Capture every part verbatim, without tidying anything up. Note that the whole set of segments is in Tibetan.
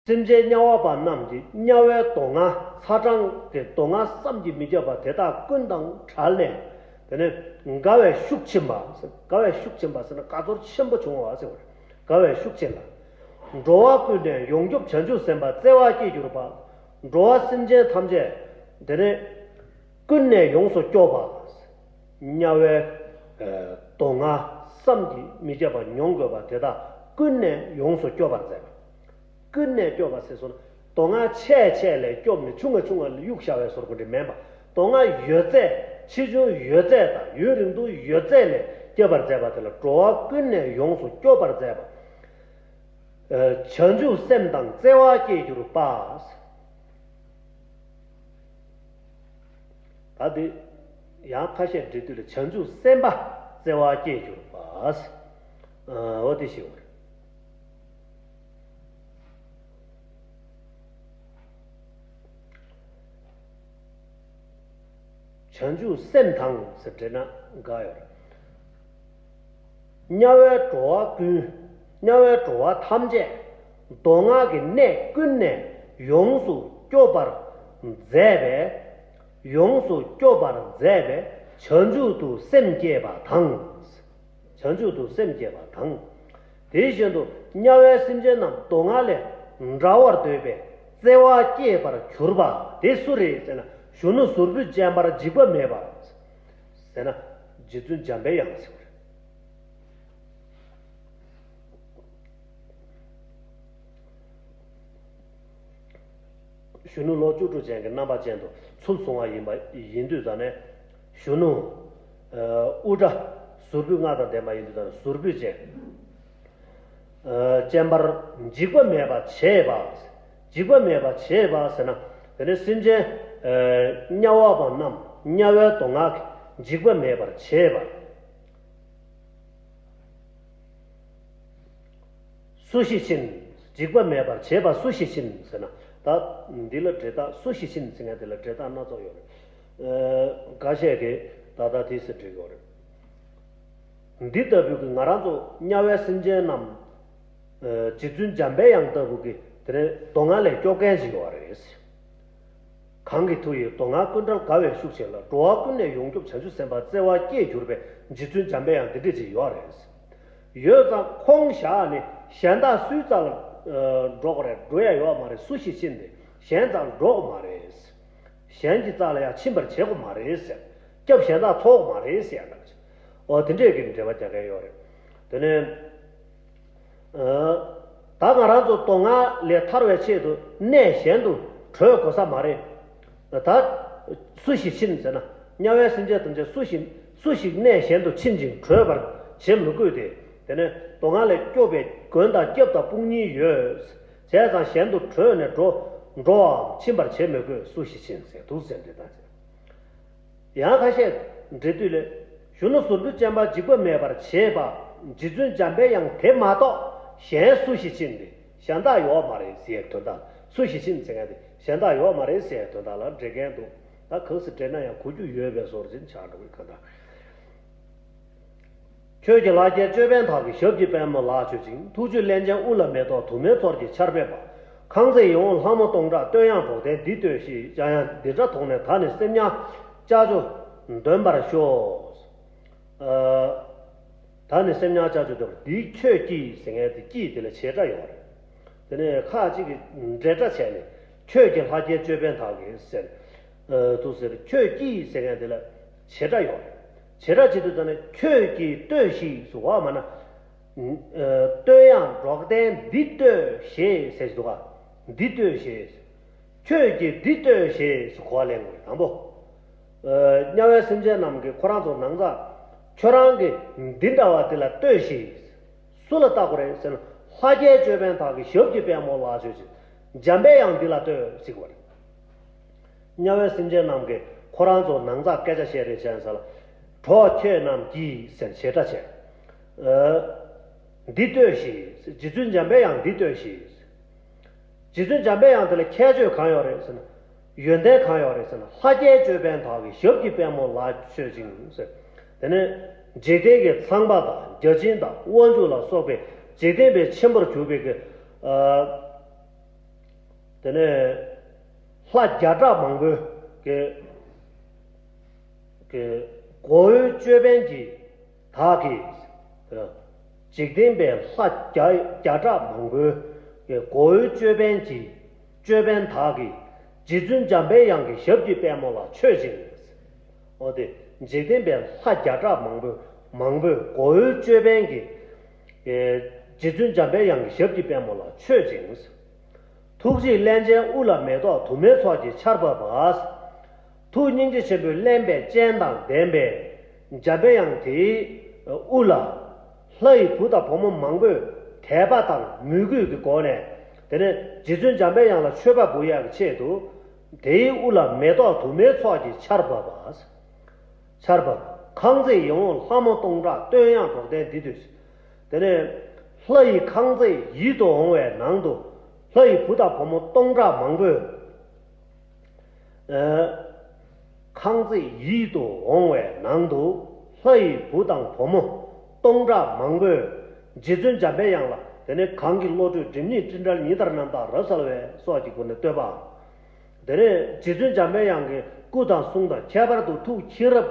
སེམས་ཅན་དམྱལ་བ་པ་རྣམས་ཀྱི་དམྱལ་བའི་སྡུག་བསྔལ་ཚ་གྲང་གི་སྡུག་བསྔལ་བསམ་གྱིས་མི་ཁྱབ་པ་དེ་དག་ཀུན་དང་བྲལ་ནས། དེ་ནས་དགའ་བའི་ཤུགས་ཕྱིན་པ། དགའ་བའི་ཤུགས་ཕྱིན་པ་ཟེར་ན་དགའ་ཚོར་ཆེན་པོ་བྱུང་བ་ཟེར་བ་རེད། དགའ་བའི་ཤུགས་ཕྱིན་ལ། འགྲོ་བ་ཀུན་ནས་ཡོངས་སྐྱོབ་བྱང་ཆུབ་སེམས་དཔའ་བརྩེ་བ་སྐྱེས་གྱུར་པ། འགྲོ་བ་སེམས་ཅན་ཐམས་ཅད་དེ་ནས་ཀུན་ནས་ཡོངས་སུ་སྐྱོབ་པ། དམྱལ་བའི་སྡུག་བསྔལ་བསམ་གྱིས་མི་ཁྱབ་པ་མྱོང་དགོས་པ་དེ་དག་ཀུན་ནས་ཡོངས་སུ་སྐྱོབ་པར་མཛད་པ། ཀུན་ནས་སྐྱོབ་པ་ཟེར་སོང་ན་སྡུག་བསྔལ་ཆེ་ཆེ་ལས་སྐྱོབ་ནས་ཆུང་ངུ་ཆུང་ངུ་ལ་གཡུག་བཞག་པའི་བཟོ་འདྲ་མིན་པ། སྡུག་བསྔལ་ཡོད་ཚད་ཆེ་ཆུང་ཡོད་ཚད་དང་ཡུན་རིང་ཐུང་ཡོད་ཚད་ལས་སྐྱོབ་པར་མཛད་པ་དེ་ལ་འགྲོ་བ་ཀུན་ནས་ཡོངས་སུ་སྐྱོབ་པར་མཛད་པ། བྱང་ཆུབ་སེམས་དང་བརྩེ་བ་སྐྱེས་གྱུར་པ། ད་དེ་ཡང་ཁ་ཤས་འབྲི་དུས་ལ་བྱང་ཆུབ་སེམས་དཔའ་བརྩེ་བ་སྐྱེས་གྱུར་པ། འོ་དེ་ཞིག་འོ་རེད། བྱང་ཆུབ་སེམས་དང་ཟེར་བྲིས་ན་དགའ་ཡོད་རེད། དམྱལ་བའི་འགྲོ་བ་ཀུན། དམྱལ་བའི་འགྲོ་བ་ཐམས་ཅད་སྡུག་བསྔལ་གྱི་གནས་ཀུན་ནས་ཡོངས་སུ་སྐྱོབ་པར་མཛད་པའི། ཡོངས་སུ་སྐྱོབ་པར་མཛད་པའི་བྱང་ཆུབ་ཏུ་སེམས་བསྐྱེད་པ་དང་། བྱང་ཆུབ་ཏུ་སེམས་བསྐྱེད་པ་དང་། དེ་བཞིན་དུ་དམྱལ་བའི་སེམས་ཅན་རྣམས་སྡུག་བསྔལ་ལས་བསྒྲལ་བར་འདོད་པའི་བརྩེ་བ་སྐྱེས་པར་གྱུར་པ་དེ་སུ་རེད་ཟེར་ན། གཞོན་ནུ་ཟུར་ཕུད་ཅན་པར་འཇིགས་པ་མེད་པ། ཟེར་ན། རྗེ་བཙུན་འཇམ་པའི་དབྱངས་ཟེར་བ་རེད། གཞོན་ནུ་ལོ་བཅུ་དྲུག་ཅན་གྱི་རྣམ་པ་ཅན་དུ་ཚུལ་བཟུང་བ་ཡིན་པ་ཡིན་དུས་ཙང་ནས། གཞོན་ནུ། ཨ། དབུ་སྐྲ་ཟུར་ཕུད་ལྔ་དང་ལྡན་པ་ཡིན་དུས་ཙང་ནས་ཟུར་ཕུད་ཅན། ཨ། ཅན་པར་འཇིགས་པ་མེད་པར་བྱེད་པ། འཇིགས་པ་མེད་པར་བྱེད་པ་ཟེར་ན། དེ་ནི་སེམས་ཅན། ཨ། དམྱལ་བ་པ་རྣམས་དམྱལ་བའི་སྡུག་བསྔལ་གྱིས་འཇིགས་པ་མེད་པར་བྱེད་པ། སུ་ཞིག་ཕྱིན། འཇིགས་པ་མེད་པར་བྱེད་པ་སུ་ཞིག་ཕྱིན་ཟེར་ན། ད་འདི་ལ་འབྲེལ་ཐག་སུ་ཞིག་ཕྱིན་ཟེར་མཁན་དེ་ལ་འབྲེལ་ཐག་སྣ་ཚོགས་ཡོད་རེད། ཨ། འགའ་ཤས་ཀྱིས་ད་ལྟ་དེ་ཟེར་བྲིས་ཡོད་རེད། འདི་ལྟ་བུའི་གི་ང་རང་ཚོ་དམྱལ་བའི་སེམས་ཅན་རྣམས། ཨ། རྗེ་བཙུན་འཇམ་པའི་དབྱངས་ལྟ་བུ་གི་དེ་ནས་སྡུག་བསྔལ་ལས་སྐྱོབ་མཁན་ཞིག་ཡོད་རེད། གང་གི་མཐུ་ཡིས་སྡུག་བསྔལ་ཀུན་བྲལ་དགའ་བའི་ཤུགས་ཆེ་ལ། འགྲོ་བ་ཀུན་ནས་ཡོངས་སྐྱོབ་བྱང་ཆུབ་སེམས་དཔའ་བརྩེ་བ་སྐྱེས་གྱུར་པའི་རྗེ་བཙུན་འཇམ་པའི་དབྱངས་འདི་འདྲ་ཅིག་ཡོད་རེད། ཡོད་ཙང་ཁོང་བཞག་ནས་གཞན་དག་སུའི་རྩ་ལ། ཨ། འགྲོ་དགོས་རེད། འགྲོ་ཡ་ཡོད་མ་རེད། སུ་ཞིག་ཕྱིན་ཏེ་གཞན་རྩ་ལ་འགྲོ་དགོས་མ་རེད། གཞན་གྱི་རྩ་ལ་ཡང་ཕྱིན་པར་བྱེད་དགོས་མ་རེད་ཟེར། སྐྱབས་གཞན་དག་འཚོལ་དགོས་མ་རེད་ཟེར་ཡ་འདྲ་ཅིག་འོ་དེ་འདྲས་ཀྱི་འགྲེལ་པ་རྒྱག་མཁན་ཡོད་རེད། དེ་ནས། ཨ། ད་ང་རང་ཚོ་སྡུག་བསྔལ་ལས་ཐར་བའི་ཆེད་དུ་གནས་གཞན་དུ་བྲོས་དགོས་ས་མ་རེད། ད་སུ་ཞིག་ཕྱིན་ཟེར་ན། དམྱལ་བའི་སེམས་ཅན་ཐམས་ཅད་སུ་ཞིག་སུ་ཞིག་གནས་གཞན་དུ་ཕྱིན་ཅིང་བྲོས་པར་བྱེད་མི་དགོས་ཏེ། དེ་ནས་སྡུག་བསྔལ་ལས་སྐྱོབ་པའི་མགོན་དང་སྐྱབས་དང་དཔུང་གཉེན་ཡོད། བྱས་ཙང་གཞན་དུ་བྲོས་ནས་འགྲོ་འགྲོ་བའམ་ཕྱིན་པར་བྱེད་མི་དགོས། སུ་ཞིག་ཕྱིན་ཟེར་འདུག་ཟེར་འདི་ལྟར་བྱས། ཡང་ཁ་ཤས་འགྲེལ་བསྡུས་ལས། གཞོན་ནུ་ཟུར་ཕུད་ཅན་པ་འཇིགས་པ་མེད་པར་བྱེད་པ། རྗེ་བཙུན་འཇམ་པའི་དབྱངས་དེ་མ་གཏོགས་གཞན་སུ་ཞིག་ཕྱིན་ཏེ་གཞན་དག་ཡོད་མ་རེད་ཟེར་དོན་དག། སུ་ཞིག་ཕྱིན་ཟེར་མཁན་དེ་གཞན་དག་ཡོད་མ་རེད་ཟེར་དོན་དག་ལ་འགྲེལ་མཁན་འདུག་ད་གང་སུ་འགྲེལ་ན་ཡང་གོ་རྒྱུ་ཡོད་པའི་བཟོ་འདྲ་ཅིག་ཆགས་འགྲོ་གི་གང་ལྟར། ཁྱོད་ཀྱི་ལྷ་སྐལ་ཅོད་པན་དག་གི་ཞབས་ཀྱི་པད་མོ་ལ་མཆོད་ཅིང་། ཐུགས་རྒྱུད་རླན་ཅན་དབུ་ལ་མེ་ཏོག་དུ་མའི་ཚོགས་ཀྱིས་ཆར་འབེབས་པ། ཁང་བརྩེགས་ཡིད་འོང་ལྷ་མོ་སྟོང་ཕྲག་བསྟོད་དབྱངས་སྒྲོག་ལྡན་འདི་ལྟོས་ཤིག །ཅང་ཡང་འདི་འདྲ་མཐོང་ནས་ད་ནི་སེམས་ཉག་ཅ་ཅོ་འདོན་པར་ཤོག །ཨ། ད་ནི་སེམས་ཉག་ཅ་ཅོ་འདོན་པར། འདིས་ཁྱོད་ཀྱིས་ཟེར་མཁན་དེ་ཀྱིས་དེ་ལ་བྱེད་སྒྲ་ཡོད་རེད། དེ་ནས་ཁ་ཅིག་གིས་འབྲེལ་སྒྲ་བྱས་ནས་ཁྱོད་ཀྱི་ལྷ་སྐལ་ཅོད་པན་དག་གིས་ཟེར། ཨ། འདུག་ཟེར། ཁྱོད་ཀྱིས་ཟེར་མཁན་དེ་ལ་བྱེད་སྒྲ་ཡོད་རེད། བྱེད་སྒྲ་བྱེད་དུས་ཙམ་ནས་ཁྱོད་ཀྱིས་ལྟོས་ཤིག་ཟེར་བ་མ་ན། ཨ། བསྟོད་དབྱངས་སྒྲོག་ལྡན་འདི་ལྟོས་ཤིག་ཟེར་གྱི་འདུག་ག་འདི་ལྟོས་ཤིག་ཁྱོད་ཀྱིས་འདི་ལྟོས་ཤིག་ཟེར་གོ་བ་ལེན་དགོས་རེད། དང་པོ། ཨ། དམྱལ་བའི་སེམས་ཅན་རྣམས་ཀྱིས་ཁོ་རང་ཚོ་ནང་ཚགས་ཁྱོད་རང་གི་འདི་འདྲ་བ་འདི་ལ་ལྟོས་ཤིག་སུ་ལ་བལྟ་དགོས་རེད་ཟེར་ན། ལྷ་སྐལ་ཅོད་པན་དག་གི་ཞབས་ཀྱི་པད་མོ་ལ་མཆོད་ཅིང་། འཇམ་པའི་དབྱངས་འདི་ལ་ལྟོས་ཟེར་གྱི་རེད། དམྱལ་བའི་སེམས་ཅན་རྣམས་ཀྱིས་ཁོ་རང་ཚོ་ནང་ཚགས་སྐད་ཆ་བཤད་རེས་བྱས་ས་ལ། གྲོགས་ཁྱེད་རྣམས་ཀྱིས་ཟེར་བྱེད་སྒྲ་བྱས། ཨ། འདི་ལྟོས་ཤིག་རྗེ་བཙུན་འཇམ་པའི་དབྱངས་འདི་ལྟོས་ཤིག་རྗེ་བཙུན་འཇམ་པའི་དབྱངས་དེ་ལ་ཁྱད་ཆོས་གང་ཡོད་རེད་ཟེར་ན། ཡོན་ཏན་གང་ཡོད་རེད་ཟེར་ན། ལྷ་སྐལ་ཅོད་པན་དག་གི་ཞབས་ཀྱི་པད་མོ་ལ་མཆོད་ཅིང་ཟེར། དེ་ནས་འཇིག་རྟེན་གྱི་ཚངས་པ་དང་བརྒྱ་བྱིན་དང་དབང་ཕྱུག་ལ་སོགས་པའི་འཇིག་རྟེན་པའི་ཆེན་པོར་གྱུར་པའི་གི། ཨ། དེ་ནས་ལྷ་བརྒྱ་ཕྲག་མང་པོའི་གི་གི་མགོ་བོའི་ཅོད་པན་གྱིས་བདག་གིས། འཇིག་རྟེན་པའི་ལྷ་བརྒྱ་བརྒྱ་ཕྲག་མང་པོའི་གི་མགོ་བོའི་ཅོད་པན་གྱིས། ཅོད་པན་དག་གིས་རྗེ་བཙུན་འཇམ་པའི་དབྱངས་ཀྱི་ཞབས་ཀྱི་པད་མོ་ལ་མཆོད་ཅིང་། འོ་དེ་འཇིག་རྟེན་པའི་ལྷ་བརྒྱ་ཕྲག་མང་པོས་མང་པོས་མགོ་བོའི་ཅོད་པན་གྱིས། ཨེ། རྗེ་བཙུན་འཇམ་པའི་དབྱངས་ཀྱི་ཞབས་ཀྱི་པད་མོ་ལ་མཆོད་ཅིང་། ཐུགས་རྗེས་བརླན་ཅིང་དབུ་ལ་མེ་ཏོག་དུ་མའི་ཚོགས་ཀྱི་ཆར་བབས་པ། ཐུགས་སྙིང་རྗེ་ཆེན་པོས་བརླན་པའི་སྤྱན་དང་ལྡན་པའི་འཇམ་པའི་དབྱངས་དེའི་དབུ་ལ། ལྷ་ཡི་བུ་དང་བུ་མོ་མང་པོས་དད་པ་དང་མོས་གུས་ཀྱི་སྒོ་ནས། དེ་ནས་རྗེ་བཙུན་འཇམ་པའི་དབྱངས་ལ་མཆོད་པ་འབུལ་ཡག་གི་ཆེད་དུ། དེའི་དབུ་ལ་མེ་ཏོག་དུ་མའི་ཚོགས་ཀྱི་ཆར་བབས་པ། ཆར་བབས། ཁང་བརྩེགས་ཡིད་འོང་ལྷ་མོ་སྟོང་ཕྲག་བསྟོད་དབྱངས་སྒྲོག་སྟེ་འདི་ལྟོས་ཤིག། དེ་ནས་ལྷ་ཡི་ཁང་བརྩེགས་ཡིད་དུ་འོང་བའི་ནང་དུ། ལྷ་ཡི་བུ་དང་བུ་མོ་སྟོང་ཕྲག་མང་པོས། ཨ། ཁང་བརྩེགས་ཡིད་དུ་འོང་བའི་ནང་དུ། ལྷ་ཡི་བུ་དང་བུ་མོ་སྟོང་ཕྲག་མང་པོས་རྗེ་བཙུན་འཇམ་པའི་དབྱངས་ལ། དེ་ནས་གང་གི་བློ་གྲོས་སྒྲིབ་གཉིས་སྤྲིན་བྲལ་ཉི་ལྟར་རྣམ་དག་རབ་གསལ་བའི་སོགས་ཀྱི་སྒོ་ནས་བསྟོད་པའམ། དེ་ནས་རྗེ་བཙུན་འཇམ་པའི་དབྱངས་ཀྱི་སྐུ་དང་གསུང་དང་ཁྱད་པར་དུ་ཐུགས་མཁྱེན་རབ་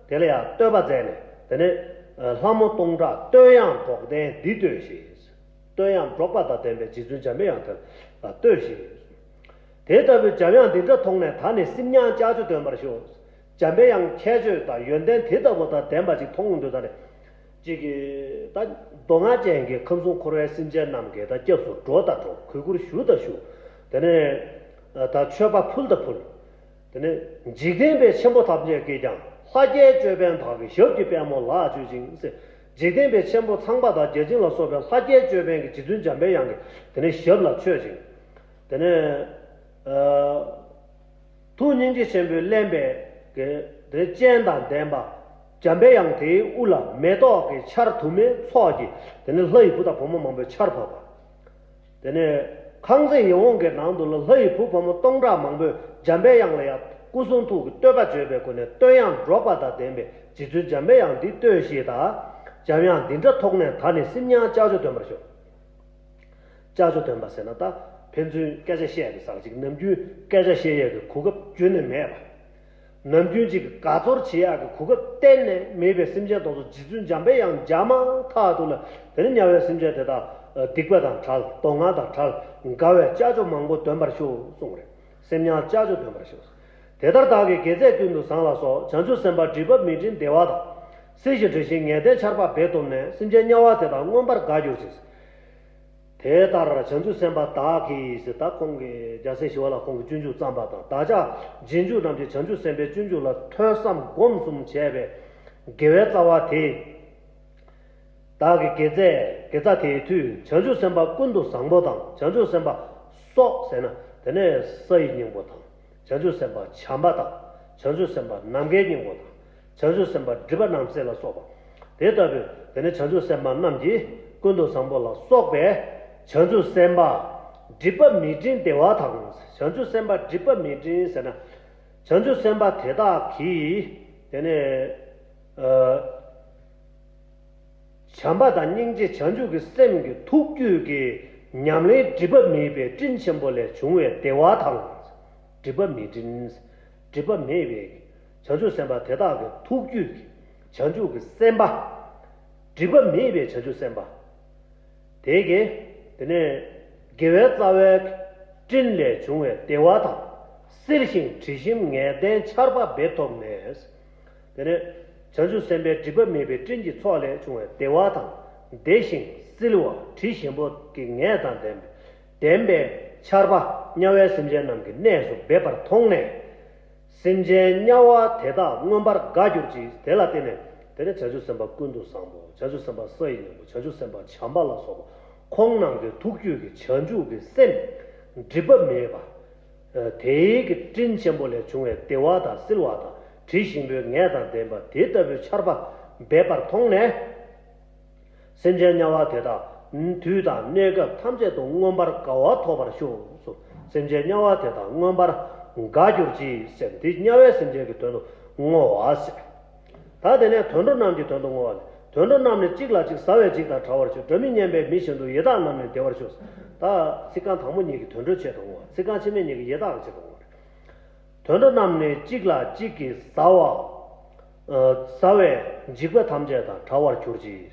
དེ་ལ་ཡང་བསྟོད་པ་མཛད་ནས། དེ་ནས་ལྷ་མོ་སྟོང་ཕྲག་བསྟོད་དབྱངས་སྒྲོག་སྟེ་འདི་ལྟོས་ཤིག། བསྟོད་དབྱངས་སྒྲོག་པ་དང་ལྡན་པའི་རྗེ་བཙུན་འཇམ་པའི་དབྱངས་དེ་ལ་ལྟོས་ཤིག། དེ་ལྟ་བུའི་འཇམ་དབྱངས་འདི་འདྲ་མཐོང་ནས་ད་ནི་སེམས་མྱང་ཅ་ཅོ་འདོན་པར་ཤོག། འཇམ་པའི་དབྱངས་ཁྱད་ཆོས་དང་ཡོན་ཏན་དེ་ལྟ་བུ་དང་ལྡན་པ་ཅིག་མཐོང་འདོད་ད་ནི། ཅིག་གིས་ད་མདོ་སྔགས་ཅན་གྱི་ཁམས་གསུམ་འཁོར་བའི་སེམས་ཅན་རྣམས་ཀྱིས་ད་སྐྱབས་སུ་འགྲོ་ད་འགྲོ། གུས་བཀུར་ཞུ་ད་ཞུ། དེ་ནས་ད་མཆོད་པ་ཕུལ་ད་ཕུལ། དེ་ནས་འཇིག་རྟེན་པའི་ཆེན་པོ་ཐམས་ཅད་ཀྱིས་ཀྱང་ལྷ་བརྒྱའི་ཅོད་པན་དག་གི་ཞབས་ཀྱི་པད་མོ་ལ་མཆོད་ཅིང་ཟེར། འཇིག་རྟེན་པའི་ཆེན་པོ་ཚངས་པ་དང་བརྒྱ་བྱིན་ལ་སོགས་པའི་ལྷ་བརྒྱའི་ཅོད་པན་གྱིས་རྗེ་བཙུན་འཇམ་པའི་དབྱངས་ཀྱི་དེ་ནས་ཞབས་ལ་མཆོད་ཅིང་། དེ་ནས་ཨ། ཐུགས་སྙིང་རྗེ་ཆེན་པོས་བརླན་པའི་གི་དེ་སྤྱན་དང་ལྡན་པ། འཇམ་པའི་དབྱངས་དེའི་དབུ་ལ་མེ་ཏོག་གི་ཆར་དུ་མའི་ཚོགས་ཀྱིས་དེ་ནས་ལྷ་ཡི་བུ་དང་བུ་མོ་མང་པོའི་ཆར་བབས་པ། དེ་ནས་ཁང་བརྩེགས་ཡིད་འོང་གི་ནང་དུ་ལ་ལྷ་ཡི་བུ་བུ་མོ་སྟོང་ཕྲག་མང་པོས་འཇམ་པའི་དབྱངས་ལ་ཡང་སྐུ་གསུང་ཐུགས་ཀྱི་བསྟོད་པ་བརྗོད་པའི་སྒོ་ནས་བསྟོད་དབྱངས་སྒྲོག་པ་དང་ལྡན་པའི་རྗེ་བཙུན་འཇམ་པའི་དབྱངས་འདི་ལྟོས་ཤིག། ད་འཇམ་དབྱངས་འདི་འདྲ་མཐོང་ནས་ད་ནི་སེམས་མྱང་ཅ་ཅོ་འདོན་པར་ཤོག། ཅ་ཅོ་འདོན་པ་ཟེར་ན་ད་ཕན་ཚུན་སྐད་ཆ་བཤད་པའི་སར་ཅིག་ནམ་རྒྱུན་སྐད་ཆ་བཤད་ཡས་ཀྱི་གོ་སྐབས་རྒྱུན་ནས་མེད་པ། ནམ་རྒྱུན་ཅིག་དགའ་ཚོར་བྱེད་ཡག་གི་གོ་སྐབས་གཏན་ནས་མེད་པའི་སེམས་ཅན་དེ་ཚོ་རྗེ་བཙུན་འཇམ་པའི་དབྱངས་མཇལ་མ་ཐག་ཏུ་ལ། དེ་ནི་དམྱལ་བའི་སེམས་ཅན་དེ་དག་སྡིག་པ་དང་བྲལ། སྡུག་བསྔལ་དང་བྲལ། དགའ་བའི་ཅ་ཅོ་མང་པོ་འདོན་པར་ཤོག་གསུངས་རེད། སེམས་མྱང་ཅ་ཅོ་འདོན་པར་ཤོག། དེ་ལྟར་བདག་གི་དགེ་རྩས་ཀུན་ཏུ་བཟང་ལ་སོགས། བྱང་ཆུབ་སེམས་དཔའ་སྒྲིབ་པ་མེད་སྤྲིན་བདེ་བ་དང་། བསིལ་ཞིང་དྲི་ཞིམ་ངད་ལྡན་ཆར་པ་འབེབས་ཐོབ་ནས། སེམས་ཅན་དམྱལ་བ་དེ་དག་མངོན་པར་དགའ་གྱུར་ཅིག། དེ་ལྟར་བྱང་ཆུབ་སེམས་དཔའ་བདག་གིས་ཟེར། ད་ཁོང་གིས་རྒྱལ་སྲས་ཞི་བ་ལྷ་ཁོང་གི་སྤྱོད་འཇུག་བརྩམས་པ་དང་། བདག་ཅག་རྗེས་འཇུག་རྣམས་ཀྱིས་བྱང་ཆུབ་སེམས་དཔའི་སྤྱོད་འཇུག་ལ་ཐོས་བསམ་སྒོམ་གསུམ་བྱས་པའི་དགེ་བའི་རྩ་བ་དེ། བདག་གི་དགེ་རྩས་དགེ་རྩ་དེའི་མཐུས་བྱང་ཆུབ་སེམས་དཔའ་ཀུན་ཏུ་བཟང་པོ་དང་། བྱང་ཆུབ་སེམས་དཔའ་སོགས་ཟེར་ན་དེ་ནས་ས་ཡི་སྙིང་པོ་དང་། བྱང་ཆུབ་སེམས་དཔའ་བྱམས་པ་དང་། བྱང་ཆུབ་སེམས་དཔའ་ནམ་མཁའི་སྙིང་པོ་དང་། བྱང་ཆུབ་སེམས་དཔའ་སྒྲིབ་པ་རྣམ་སེལ་ལ་སོགས་པ། དེ་ལྟ་བུའི་དེ་ནས་བྱང་ཆུབ་སེམས་དཔའ་རྣམས་ཀྱིས་ཀུན་ཏུ་བཟང་པོ་ལ་སོགས་པའི་བྱང་ཆུབ་སེམས་དཔའ་སྒྲིབ་པ་མེད་སྤྲིན་བདེ་བ་དང་། བྱང་ཆུབ་སེམས་དཔའ་སྒྲིབ་པ་མེད་སྤྲིན་ཟེར་ན། བྱང་ཆུབ་སེམས་དཔའ་དེ་དག་གིས་དེ་ནས་ཨ། བྱམས་པ་དང་སྙིང་རྗེ་བྱང་ཆུབ་ཀྱི་སེམས་ཀྱི་ཐུགས་རྒྱུད་ཀྱི་ཉམས་ལེན་སྒྲིབ་པ་མེད་པའི་སྤྲིན་ཆེན་པོ་ལས་བྱུང་བའི་བདེ་བ་དང་། སྒྲིབ་པ་མེད་སྤྲིན། སྒྲིབ་པ་མེད་པའི་བྱང་ཆུབ་སེམས་དཔའ་དེ་དག་གི་ཐུགས་རྒྱུད་ཀྱི་བྱང་ཆུབ་ཀྱི་སེམས་དཔའ། སྒྲིབ་པ་མེད་པའི་བྱང་ཆུབ་སེམས་དཔའ། དེ་གས་དེ་ནས་དགེ་བའི་རྩ་བའི་སྤྲིན་ལས་བྱུང་བའི་བདེ་བ་དང་། བསིལ་ཞིང་དྲི་ཞིམ་ངད་ལྡན་ཆར་པ་འབེབས་ཐོབ་ནས། དེ་ནས་བྱང་ཆུབ་སེམས་དཔའི་སྒྲིབ་པ་མེད་པའི་སྤྲིན་གྱི་ཚོགས་ལས་བྱུང་བའི་བདེ་བ་དང་། བདེ་ཞིང་བསིལ་བ་དྲི་ཞིམ་པོ་གི་ངད་དང་ལྡན་པའི་ལྡན་པའི་ཆར་པ་དམྱལ་བའི་སེམས་ཅན་རྣམས་ཀྱི་གནས་སུ་འབེབས་པར་མཐོང་ནས། སེམས་ཅན་དམྱལ་བ་དེ་དག་མངོན་པར་དགའ་གྱུར་ཅིག། དེ་ལ་བརྟེན་ནས་དེ་ནས་བྱང་ཆུབ་སེམས་དཔའ་ཀུན་ཏུ་བཟང་པོ། བྱང་ཆུབ་སེམས་དཔའ་ས་ཡི་སྙིང་པོ། བྱང་ཆུབ་སེམས་དཔའ་བྱམས་པ་ལ་སོགས་པ་ཁོང་རྣམས་ཀྱི་ཐུགས་རྒྱུད་ཀྱི་བྱང་ཆུབ་ཀྱི་སེམས་སྒྲིབ་པ་མེད་པ། དེའི་གི་སྤྲིན་ཆེན་པོ་ལས་བྱུང་བའི་བདེ་བ་དང་བསིལ་བ་དང་དྲི་ཞིམ་པོའི་ངད་དང་ལྡན་པ་དེ་ལྟ་བུའི་ཆར་པ་འབེབས་པར་མཐོང་ནས། སེམས་ཅན་དམྱལ་བ་དེ་དག་དུས་དང་གནས་སྐབས་ཐམས་ཅད་དུ་མངོན་པར་དགའ་བ་ཐོབ་པར་ཤོག། སེམས་ཅན་དམྱལ་བ་དེ་དག་མངོན་པར་དགའ་གྱུར་ཅིག་ཟེར། འདི་དམྱལ་བའི་སེམས་ཅན་གྱི་དོན་དུ་བསྔོ་བ་ཟེར། ད་དེ་ནས་དུད་འགྲོ་རྣམས་ཀྱི་དོན་དུ་བསྔོ་བ་ལས། དུད་འགྲོ་རྣམས་ནི་གཅིག་ལ་གཅིག་ཟ་བའི་འཇིགས་དང་བྲལ་བར་ཤོག། སྒྲ་མི་སྙན་པའི་མི་བཞིན་དུ། ཡི་དྭགས་རྣམས་ནི་བདེ་བར་ཤོག། ད་ཚིག་རྐང་དང་པོ་གཉིས་ཀྱི་དོན་འགྲོའི་ཆེད་དུ་བསྔོ་བ། ཚིག་རྐང་ཕྱི་མ་གཉིས་ཀྱི་ཡི་དྭགས་ཀྱི་ཆེད་དུ་བསྔོ་བ་རེད། དོན་འགྲོ་རྣམས་ནི་གཅིག་ལ་གཅིག་གིས་ཟ་བ། ཨ། ཟ་བའི་འཇིགས་པ་ཐམས་ཅད་དང་བྲལ་བར་གྱུར་ཅིག།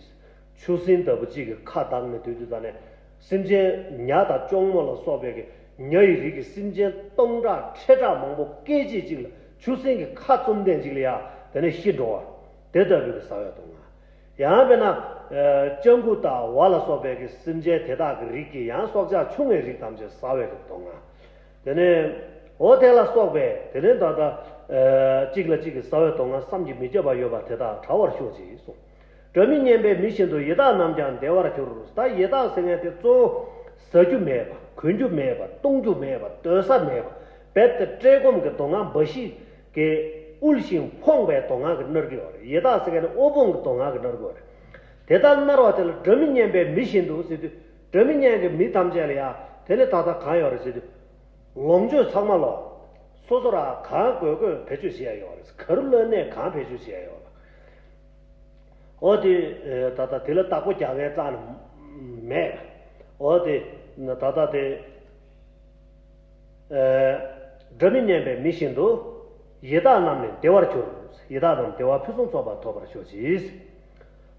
ཆུ་སྲིན་ལྟ་བུ་གཅིག་གིས་ཁ་གདངས་ནས་སྡོད་དུས་ད་ནས་སེམས་ཅན་ཉ་དང་གཅོང་མོ་ལ་སོགས་པའི་གི་ཉ་ཡི་རིགས་ཀྱི་སེམས་ཅན་སྟོང་ཕྲག་ཁྲི་ཕྲག་མང་པོ་སྐད་ཅིག་གཅིག་ལ་ཆུ་སྲིན་གྱི་ཁ་བཙུམ་ལྡན་ཅིག་ལ་ཡ་དེ་ནས་ཤི་འགྲོ་བ། དེ་ལྟ་བུའི་གི་ཟ་བའི་སྡུག་བསྔལ། ཡང་དཔེར་ན། ཨ། སྤྱང་ཀི་དང་ཝ་ལ་སོགས་པའི་གི་སེམས་ཅན་དེ་དག་གི་རིགས་ཀྱི་ཡང་སྲོག་ཆགས་ཆུང་བའི་རིགས་ཐམས་ཅད་ཟ་བའི་གི་སྡུག་བསྔལ། དེ་ནས་འོ་དེ་ལ་སོགས་པའི་དེ་ནས་ད་ལྟ། ཨ། གཅིག་ལ་གཅིག་གིས་ཟ་བའི་སྡུག་བསྔལ་བསམ་གྱིས་མི་ཁྱབ་པ་ཡོད་པ་དེ་དག་བྲལ་བར་ཤོག་ཅིག་གསུངས། སྒྲ་མི་སྙན་པའི་མི་བཞིན་དུ། ཡི་དྭགས་རྣམས་ཀྱང་བདེ་བར་གྱུར། ད་ཡི་དྭགས་ཟེར་མཁན་དེ་གཙོ་བོ་ཟ་རྒྱུ་མེད་པ། གོན་རྒྱུ་མེད་པ། བཏུང་རྒྱུ་མེད་པ། སྡོད་ས་མེད་པ། རྦད་དེ་བཀྲེས་སྐོམ་གྱི་སྡུག་བསྔལ་འབའ་ཞིག་གིས་དབུལ་ཞིང་ཕོངས་པའི་སྡུག་བསྔལ་གྱིས་མནར་གྱི་ཡོད་རེད། ཡི་དྭགས་ཟེར་མཁན་ནི་དབུལ་ཕོངས་ཀྱི་སྡུག་བསྔལ་གྱིས་མནར་གྱི་ཡོད་རེད། དེ་ལྟར་མནར་བ་དེ་ལ་སྒྲ་མི་སྙན་པའི་མི་བཞིན་དུ་ཟེར་དུས། སྒྲ་མི་སྙན་གྱི་མི་ཐམས་ཅད་ལ་ཡང་དེ་ནི་ད་ལྟ་གང་ཡོད་རེད་ཟེར་དུས། ལོངས་སྤྱོད་ཚང་མ་ལོ། སོ་སོ་ར་གང་དགོས་དགོས་བེད་སྤྱོད་བྱེད་ཡ་ཡོད་རེད། ག་རུ་གློད་ནས་གང་བེད་སྤྱོད་བྱེད་ཡ་ཡོད་རེད། འོ་དེ། ཨེ། ད་ལྟ་དེ་ལ་བདག་པོ་རྒྱག་མཁན་རྩ་ནས་མེད། འོ་དེ། ད་ལྟ་དེ། ཨེ། སྒྲ་མི་སྙན་པའི་མི་བཞིན་དུ། ཡི་དྭགས་རྣམས་ནི་བདེ་བར་གྱུར། ཡི་དྭགས་རྣམས་བདེ་བ་ཕུན་སུམ་ཚོགས་པ་ཐོབ་པར་ཤོག་ཅིག།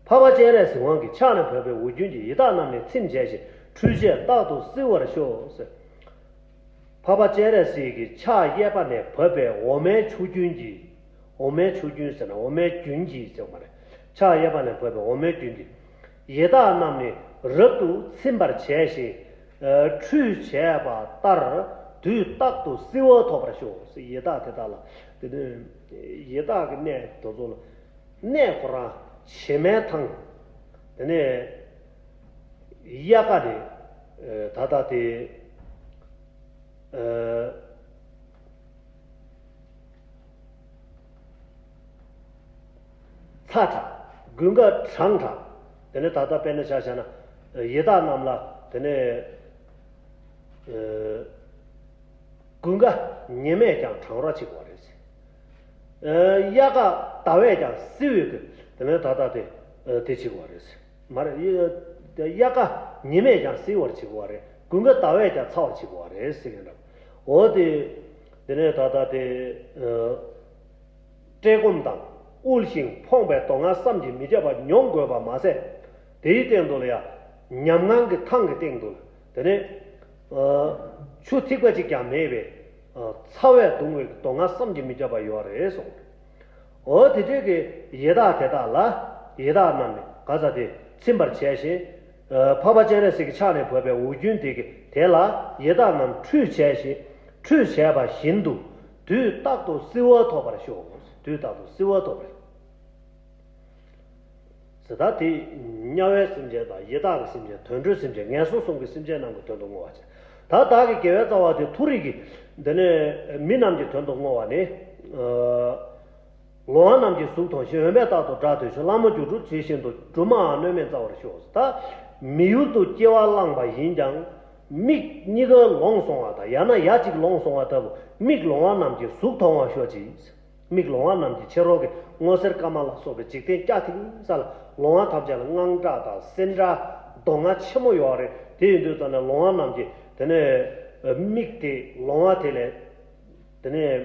འཕགས་པ་སྤྱན་རས་གཟིགས་དབང་གིས་ཕྱག་ནས་བོས་པའི་འོ་རྒྱུན་གྱིས་ཡི་དྭགས་རྣམས་ནི་ཚིམ་བྱས་ཤིང་ཁྲུས་བྱས་རྟག་ཏུ་བསིལ་བར་ཤོག་ཟེར། འཕགས་པ་སྤྱན་རས་གཟིགས་ཀྱི་ཕྱག་གཡས་པ་ནས་བབས་པའི་འོ་མའི་ཆུ་རྒྱུན་གྱིས། འོ་མའི་ཆུ་རྒྱུན་ཟེར་ན་འོ་མའི་རྒྱུན་གྱིས་ཟེར་བ་མ་རེད། ཕྱག་གཡས་པ་ནས་བབས་པའི་འོ་མའི་རྒྱུན་གྱིས། ཡི་དྭགས་རྣམས་ནི་རབ་ཏུ་ཚིམ་པར་བྱས་ཤིང་། ཨ། ཁྲུས་བྱས་པ་ལྟར་དུས་རྟག་ཏུ་བསིལ་བ་ཐོབ་པར་ཤོག། ཡི་དྭགས་དེ་དག་ལ། དེ་ནས་ཡི་དྭགས་ཀྱི་གནས་དེ་ཚོ་ལ། གནས་ཁོ་རང་བྱེ་མའི་ཐང་། དེ་ནས་དབྱར་ཁ་དེ། ཨ། ད་ལྟ་དེ། ཨ། ཚ་དྲགས། དགུན་ཁ་གྲང་དྲགས། དེ་ནས་ད་ལྟ་དཔེར་ན་ཆ་བཞག་ན། ཡི་དྭགས་རྣམས་ལ་དེ་ནས། ཨ། དགུན་ཁ་ཉི་མས་ཀྱང་གྲང་རོགས་བྱེད་དགོས་པ་རེད། ཨ། དབྱར་ཁ་ཟླ་བས་ཀྱང་བསིལ་བའི་གི་དེ་ནས་ད་ལྟ་དེ། ཨ། དེ་བྱེད་དགོས་པ་རེད། མ་རེད། དབྱར་ཁ་ཉི་མས་ཀྱང་བསིལ་བར་བྱེད་དགོས་པ་རེད། དགུན་ཁ་ཟླ་བས་ཀྱང་ཚ་བར་བྱེད་དགོས་པ་རེད་ཟེར་མཁན་འདྲ། འོ་དེ། དེ་ནས་ད་ལྟ་དེ། ཨ། བཀྲེས་སྐོམ་དང་དབུལ་ཞིང་ཕོངས་པའི་སྡུག་བསྔལ་བསམ་གྱིས་མི་ཁྱབ་པ་མྱོང་དགོས་པ་མ་ཟད། དེའི་སྟེང་དུ་ལ་ཡང་ཉམ་ངང་གི་ཐང་གི་སྟེང་དུ་དེ་ནས། ཨ། ཆུ་ཐིགས་པ་གཅིག་ཀྱང་མེད་པའི། ཨ། ཚ་བས་གདུང་བའི་སྡུག་བསྔལ་བསམ་གྱིས་མི་ཁྱབ་པ་ཡོད་རེད་གསུངས། འོ་དེ་འདྲའི་གི་ཡི་དྭགས་དེ་དག་ལ། ཡི་དྭགས་རྣམས་ནི་ག་ས་དེ་ཚིམ་པར་བྱས་ཤིང་། ཨ། འཕགས་པ་སྤྱན་རས་གཟིགས་ཀྱི་ཕྱག་ནས་བབས་པའི་འོ་རྒྱུན་དེ་གི་དེ་ལ་ཡི་དྭགས་རྣམས་ཁྲུས་བྱས་ཤིང་ཁྲུས་བྱས་པ་བཞིན་དུ་དུས་རྟག་ཏུ་བསིལ་བ་ཐོབ་པར་ཤོག། དུས་རྟག་ཏུ་བསིལ་བ་ཐོབ་པར་ཤོག། ཟེར། ད་དེ་དམྱལ་བའི་སེམས་ཅན་དང་ཡི་དྭགས་ཀྱི་སེམས་ཅན། དུད་འགྲོའི་སེམས་ཅན། ངན་སོང་གསུམ་གྱི་སེམས་ཅན་རྣམས་ཀྱི་དོན་དུ་བསྔོ་བ་བྱས། ད་བདག་གི་དགེ་བའི་རྩ་བ་དེ་མཐོ་རིས་ཀྱི་འདི་ནས་མི་རྣམས་ཀྱི་དོན་དུ་བསྔོ་བ་ནི། ཨ། ལོང་བ་རྣམས་ཀྱི་གཟུགས་མཐོང་ཞིང་། འོན་པས་རྟག་ཏུ་སྒྲ་ཐོས་ཤིང་། ལྷ་མོ་སྒྱུ་འཕྲུལ་ཇི་བཞིན་དུ། སྦྲུམ་མའང་གནོད་མེད་བཙའ་བར་ཤོག། ད་མི་ཡུལ་དུ་སྐྱེ་བ་བླངས་པ་ཡིན་ཀྱང་། མིག་གཉིས་ཀ་ལོང་སོང་བ་དང་། ཡང་ན་ཡ་གཅིག་ལོང་སོང་བ་ལྟ་བུ་མིག་ལོང་བ་རྣམས་ཀྱི་གཟུགས་མཐོང་བར་ཤོག་ཅིག། མིག་ལོང་བ་རྣམས་ཀྱི་ཕྱི་རོལ་གྱི་སྔོ་སེར་དཀར་དམར་ལ་སོགས་པའི་འཇིག་རྟེན་སྐྱ་ཐིང་ས་ལ་ལོང་བ་ཐམས་ཅད་ལ་དངངས་སྐྲག་དང་སེམས་ཁྲལ་སྡུག་བསྔལ་ཆེན་མོ་ཡོད་རེད། དེ་ཡིན་དུས་ཙམ་ནས་ལོང་བ་རྣམས་ཀྱི་དེ་ནས་མིག་དེ་ལོང་བ་དེ་ལས་དེ་ནས་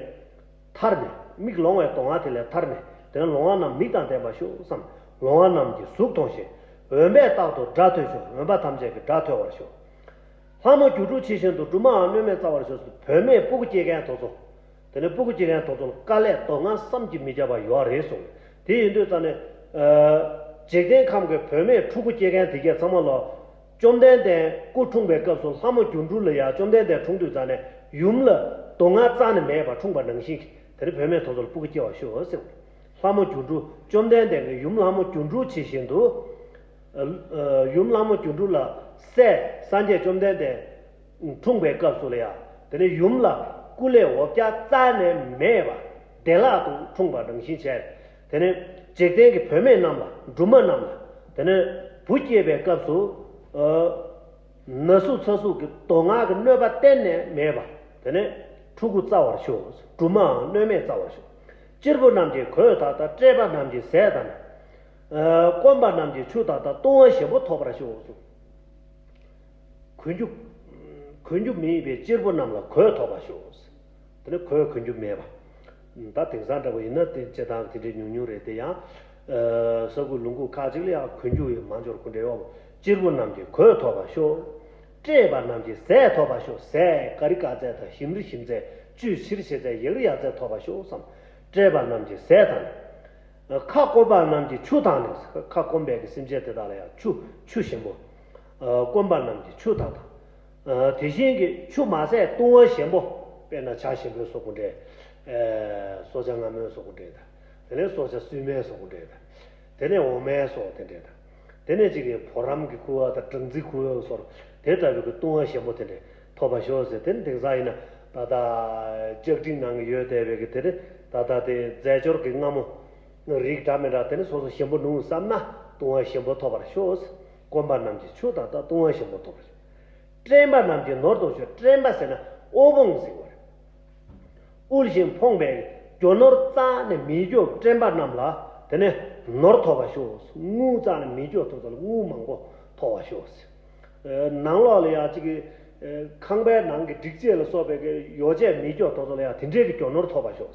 ཐར་ནས། མིག་ལོང་བའི་སྡུག་བསྔལ་དེ་ལས་ཐར་ནས། དེ་ནས་ལོང་བ་རྣམས་མིག་དང་ལྡན་པར་ཤོག་བསམ། ལོང་བ་རྣམས་ཀྱི་གཟུགས་མཐོང་ཞིང་། འོན་པས་རྟག་ཏུ་སྒྲ་ཐོས་ཤིང་། འོན་པ་ཐམས་ཅད་ཀྱི་སྒྲ་ཐོས་པར་ཤོག། ལྷ་མོ་སྒྱུ་འཕྲུལ་ཇི་བཞིན་དུ། སྦྲུམ་མའང་གནོད་མེད་བཙའ་བར་ཤོག། བུད་མེད་སྤུ་གུ་སྐྱེ་མཁན་དེ་ཚོ། དེ་ནས་སྤུ་གུ་སྐྱེ་མཁན་དེ་ཚོ་ལ་དཀའ་ལས་སྡུག་བསྔལ་བསམ་གྱིས་མི་ཁྱབ་པ་ཡོད་རེད་གསུངས། དེ་ཡིན་དུས་ཙམ་ནས། ཨ། འཇིག་རྟེན་ཁམས་ཀྱི་བུད་མེད་ཕྲུ་གུ་སྐྱེ་མཁན་དེ་གས་ཚང་མ་ལ། བཅོམ་ལྡན་འདས་སྐུ་འཁྲུངས་པའི་སྐབས་སུ་ལྷ་མོ་སྒྱུ་འཕྲུལ་ལ་ཡང་བཅོམ་ལྡན་འདས་འཁྲུངས་དུས་ཙམ་ནས་ཡུམ་ལ་སྡུག་བསྔལ་རྩ་ནས་མེད་པ་འཁྲུངས་པ་ནང་བཞིན་གྱི། དེ་ནས་བུད་མེད་དེ་ཚོ་ལ་སྤུ་གུ་སྐྱེ་བར་ཤོག་ཟེར། ལྷ་མོ་སྒྱུ་འཕྲུལ། བཅོམ་ལྡན་འདས་ཀྱི་ཡུམ་ལྷ་མོ་སྒྱུ་འཕྲུལ་ཇི་བཞིན་དུ། ཨ། ཡུམ་ལྷ་མོ་སྒྱུ་འཕྲུལ་ལ་སྲས་སངས་རྒྱས་བཅོམ་ལྡན་འདས་འཁྲུངས་པའི་སྐབས་སུ་ལ་ཡང་། དེ་ནས་ཡུམ་ལ་སྐུ་ལས་འོ་བརྒྱལ་རྩ་ནས་མེད་པ་བདེ་བླག་ཏུ་འཁྲུངས་པ་ནང་བཞིན་བྱས། དེ་ནས་འཇིག་རྟེན་གྱི་བུད་མེད་རྣམས་ལ། སྦྲུམ་མ་རྣམས་ལ། དེ་ནས་བུ་སྐྱེས་པའི་སྐབས་སུ། ཨ། ན་ཟུག་ཚ་ཟུག་གི་སྡུག་བསྔལ་གྱི་གནོད་པ་གཏན་ནས་མེད་པ། དེ་ནས་ཕྲུ་གུ་བཙའ་བར་ཤོག། སྦྲུམ་མའང་གནོད་མེད་བཙའ་བར་ཤོག། གཅེར་བུ་རྣམས་ཀྱིས་གོས་དག་དང་། བཀྲེས་པ་རྣམས་ཀྱིས་ཟས་དང་། ཨ། སྐོམ་པ་རྣམས་ཀྱིས་ཆུ་དག་དང་། བཏུང་བ་ཞིམ་པོ་ཐོབ་པར་ཤོག་གསུངས། གོན་རྒྱུ། གོན་རྒྱུ་མེད་པའི་གཅེར་བུ་རྣམས་ལ་གོས་ཐོབ་པར་ཤོག། དེ་ནས་གོས་གོན་རྒྱུ་མེད་པ། ད་དེང་སང་འདྲ་པོ་ཡིན་ན་དེ་སྤྱིར་བཏང་དེ་འདྲའི་ཉུང་ཉུང་རེད་དེ་ཡང་། ཨ། ས་ཁུག་ལུང་ཁུག་ཁག་ཅིག་ལ་ཡང་གོན་རྒྱུ་ཡང་མང་ཆེ་བ་གོན་འདྲ་ཡོད། གཅེར་བུ་རྣམས་ཀྱི་གོས་ཐོབ་པར་ཤོག། བཀྲེས་པ་རྣམས་ཀྱི་ཟས་ཐོབ་པར་ཤོག། ཟས་ཀ་རི་ཀ་རྩེ་དང་ཞིམ་རི་ཞིམ་རྩེ། བཅུད་ཆེར་ཆེར་རྩེ། ཡག་རི་ཡག་རྩེ་ཐོབ་པར་ཤོག་བསམ། བཀྲེས་པ་རྣམས་ཀྱི་ཟས་དང་། ཁ་སྐོམ་པ་རྣམས་ཀྱི་ཆུ་དང་ནི། ཁ་སྐོམ་པའི་གི་སེམས་ཅན་དེ་དག་ལ་ཡང་ཆུ། ཆུ་ཞིམ་པོ། ཨ། སྐོམ་པ་རྣམས་ཀྱི་ཆུ་དག་དང་། ཨ། དེ་བཞིན་གྱི་ཆུ་མ་ཟད་བཏུང་བ་ཞིམ་པོ། དཔེར་ན་ཇ་ཞིམ་པོའི་བཟོ་དགོས་འདྲ། ཨ། སྲོག་ཆགས་མངར་མོའི་བཟོ་དགོས་འདྲ་དང་། དེ་ནས་སྲོག་ཆགས་སུན་མའི་བཟོ་དགོས་འདྲ་དང་། དེ་ནས་འོ་མའི་བཟོ་དེ་འདྲ་དང་། དེ་ནས་གཅིག་གི་བུ་རམ་གྱི་ཁུ་བ་དང་སྦྲང་རྩིའི་ཁུ་བའི་བཟོ། དེ་ལྟ་བུའི་གི་བཏུང་བ་ཞིམ་པོ་དེ་འདྲ་ཐོབ་པར་ཤོག་ཟེར། དེ་ནི་དེང་སང་ཡིན་ན་ད་ལྟ་ལྕགས་ཀྲིན་ནང་གི་ཡོད་བསྡད་པའི་གི་དེ་ནི་ད་ལྟ་དེ་རྫས་སྦྱོར་གྱི་མངར་མོ། རིགས་འདྲ་མི་འདྲ་དེ་ནི་སོ་སོ་ཞིམ་པོ་ནུས་བསམ་ན་བཏུང་བ་ཞིམ་པོ་ཐོབ་པར་ཤོག། སྐོམ་པ་རྣམས་ཀྱི་ཆུ་དག་དང་བཏུང་བ་ཞིམ་པོ་ཐོབ་པར་ཤོག། བཀྲེན་པ་རྣམས་ཀྱི་ནོར་ཐོབ་ཤོག། བཀྲེན་པ་ཟེར་ན་དབུལ་ཕོངས་ཟེར་བ་རེད། དབུལ་ཞིང་ཕོངས་པའི་རྒྱུ་ནོར་རྩ་ནས་མེད་རྒྱུ་བཀྲེན་པ་རྣམས་ལ་དེ་ནས་ནོར་ཐོབ་པར་ཤོག། དངུལ་རྩ་ནས་མེད་རྒྱུ་ཐོབ་ཚོད་ལ་དངུལ་མང་པོ་ཐོབ་པར་ཤོག། ནང་ལོགས་ལ་ཡང་གཅིག་གི་ཁང་པའི་ནང་གི་སྒྲིག་ཆས་ལ་སོགས་པའི་གི་ཡོ་བྱད་མེད་རྒྱུ་དེ་ཚོ་ལ་ཡང་དེ་འདྲའི་གི་རྒྱུ་ནོར་ཐོབ་པར་ཤོག།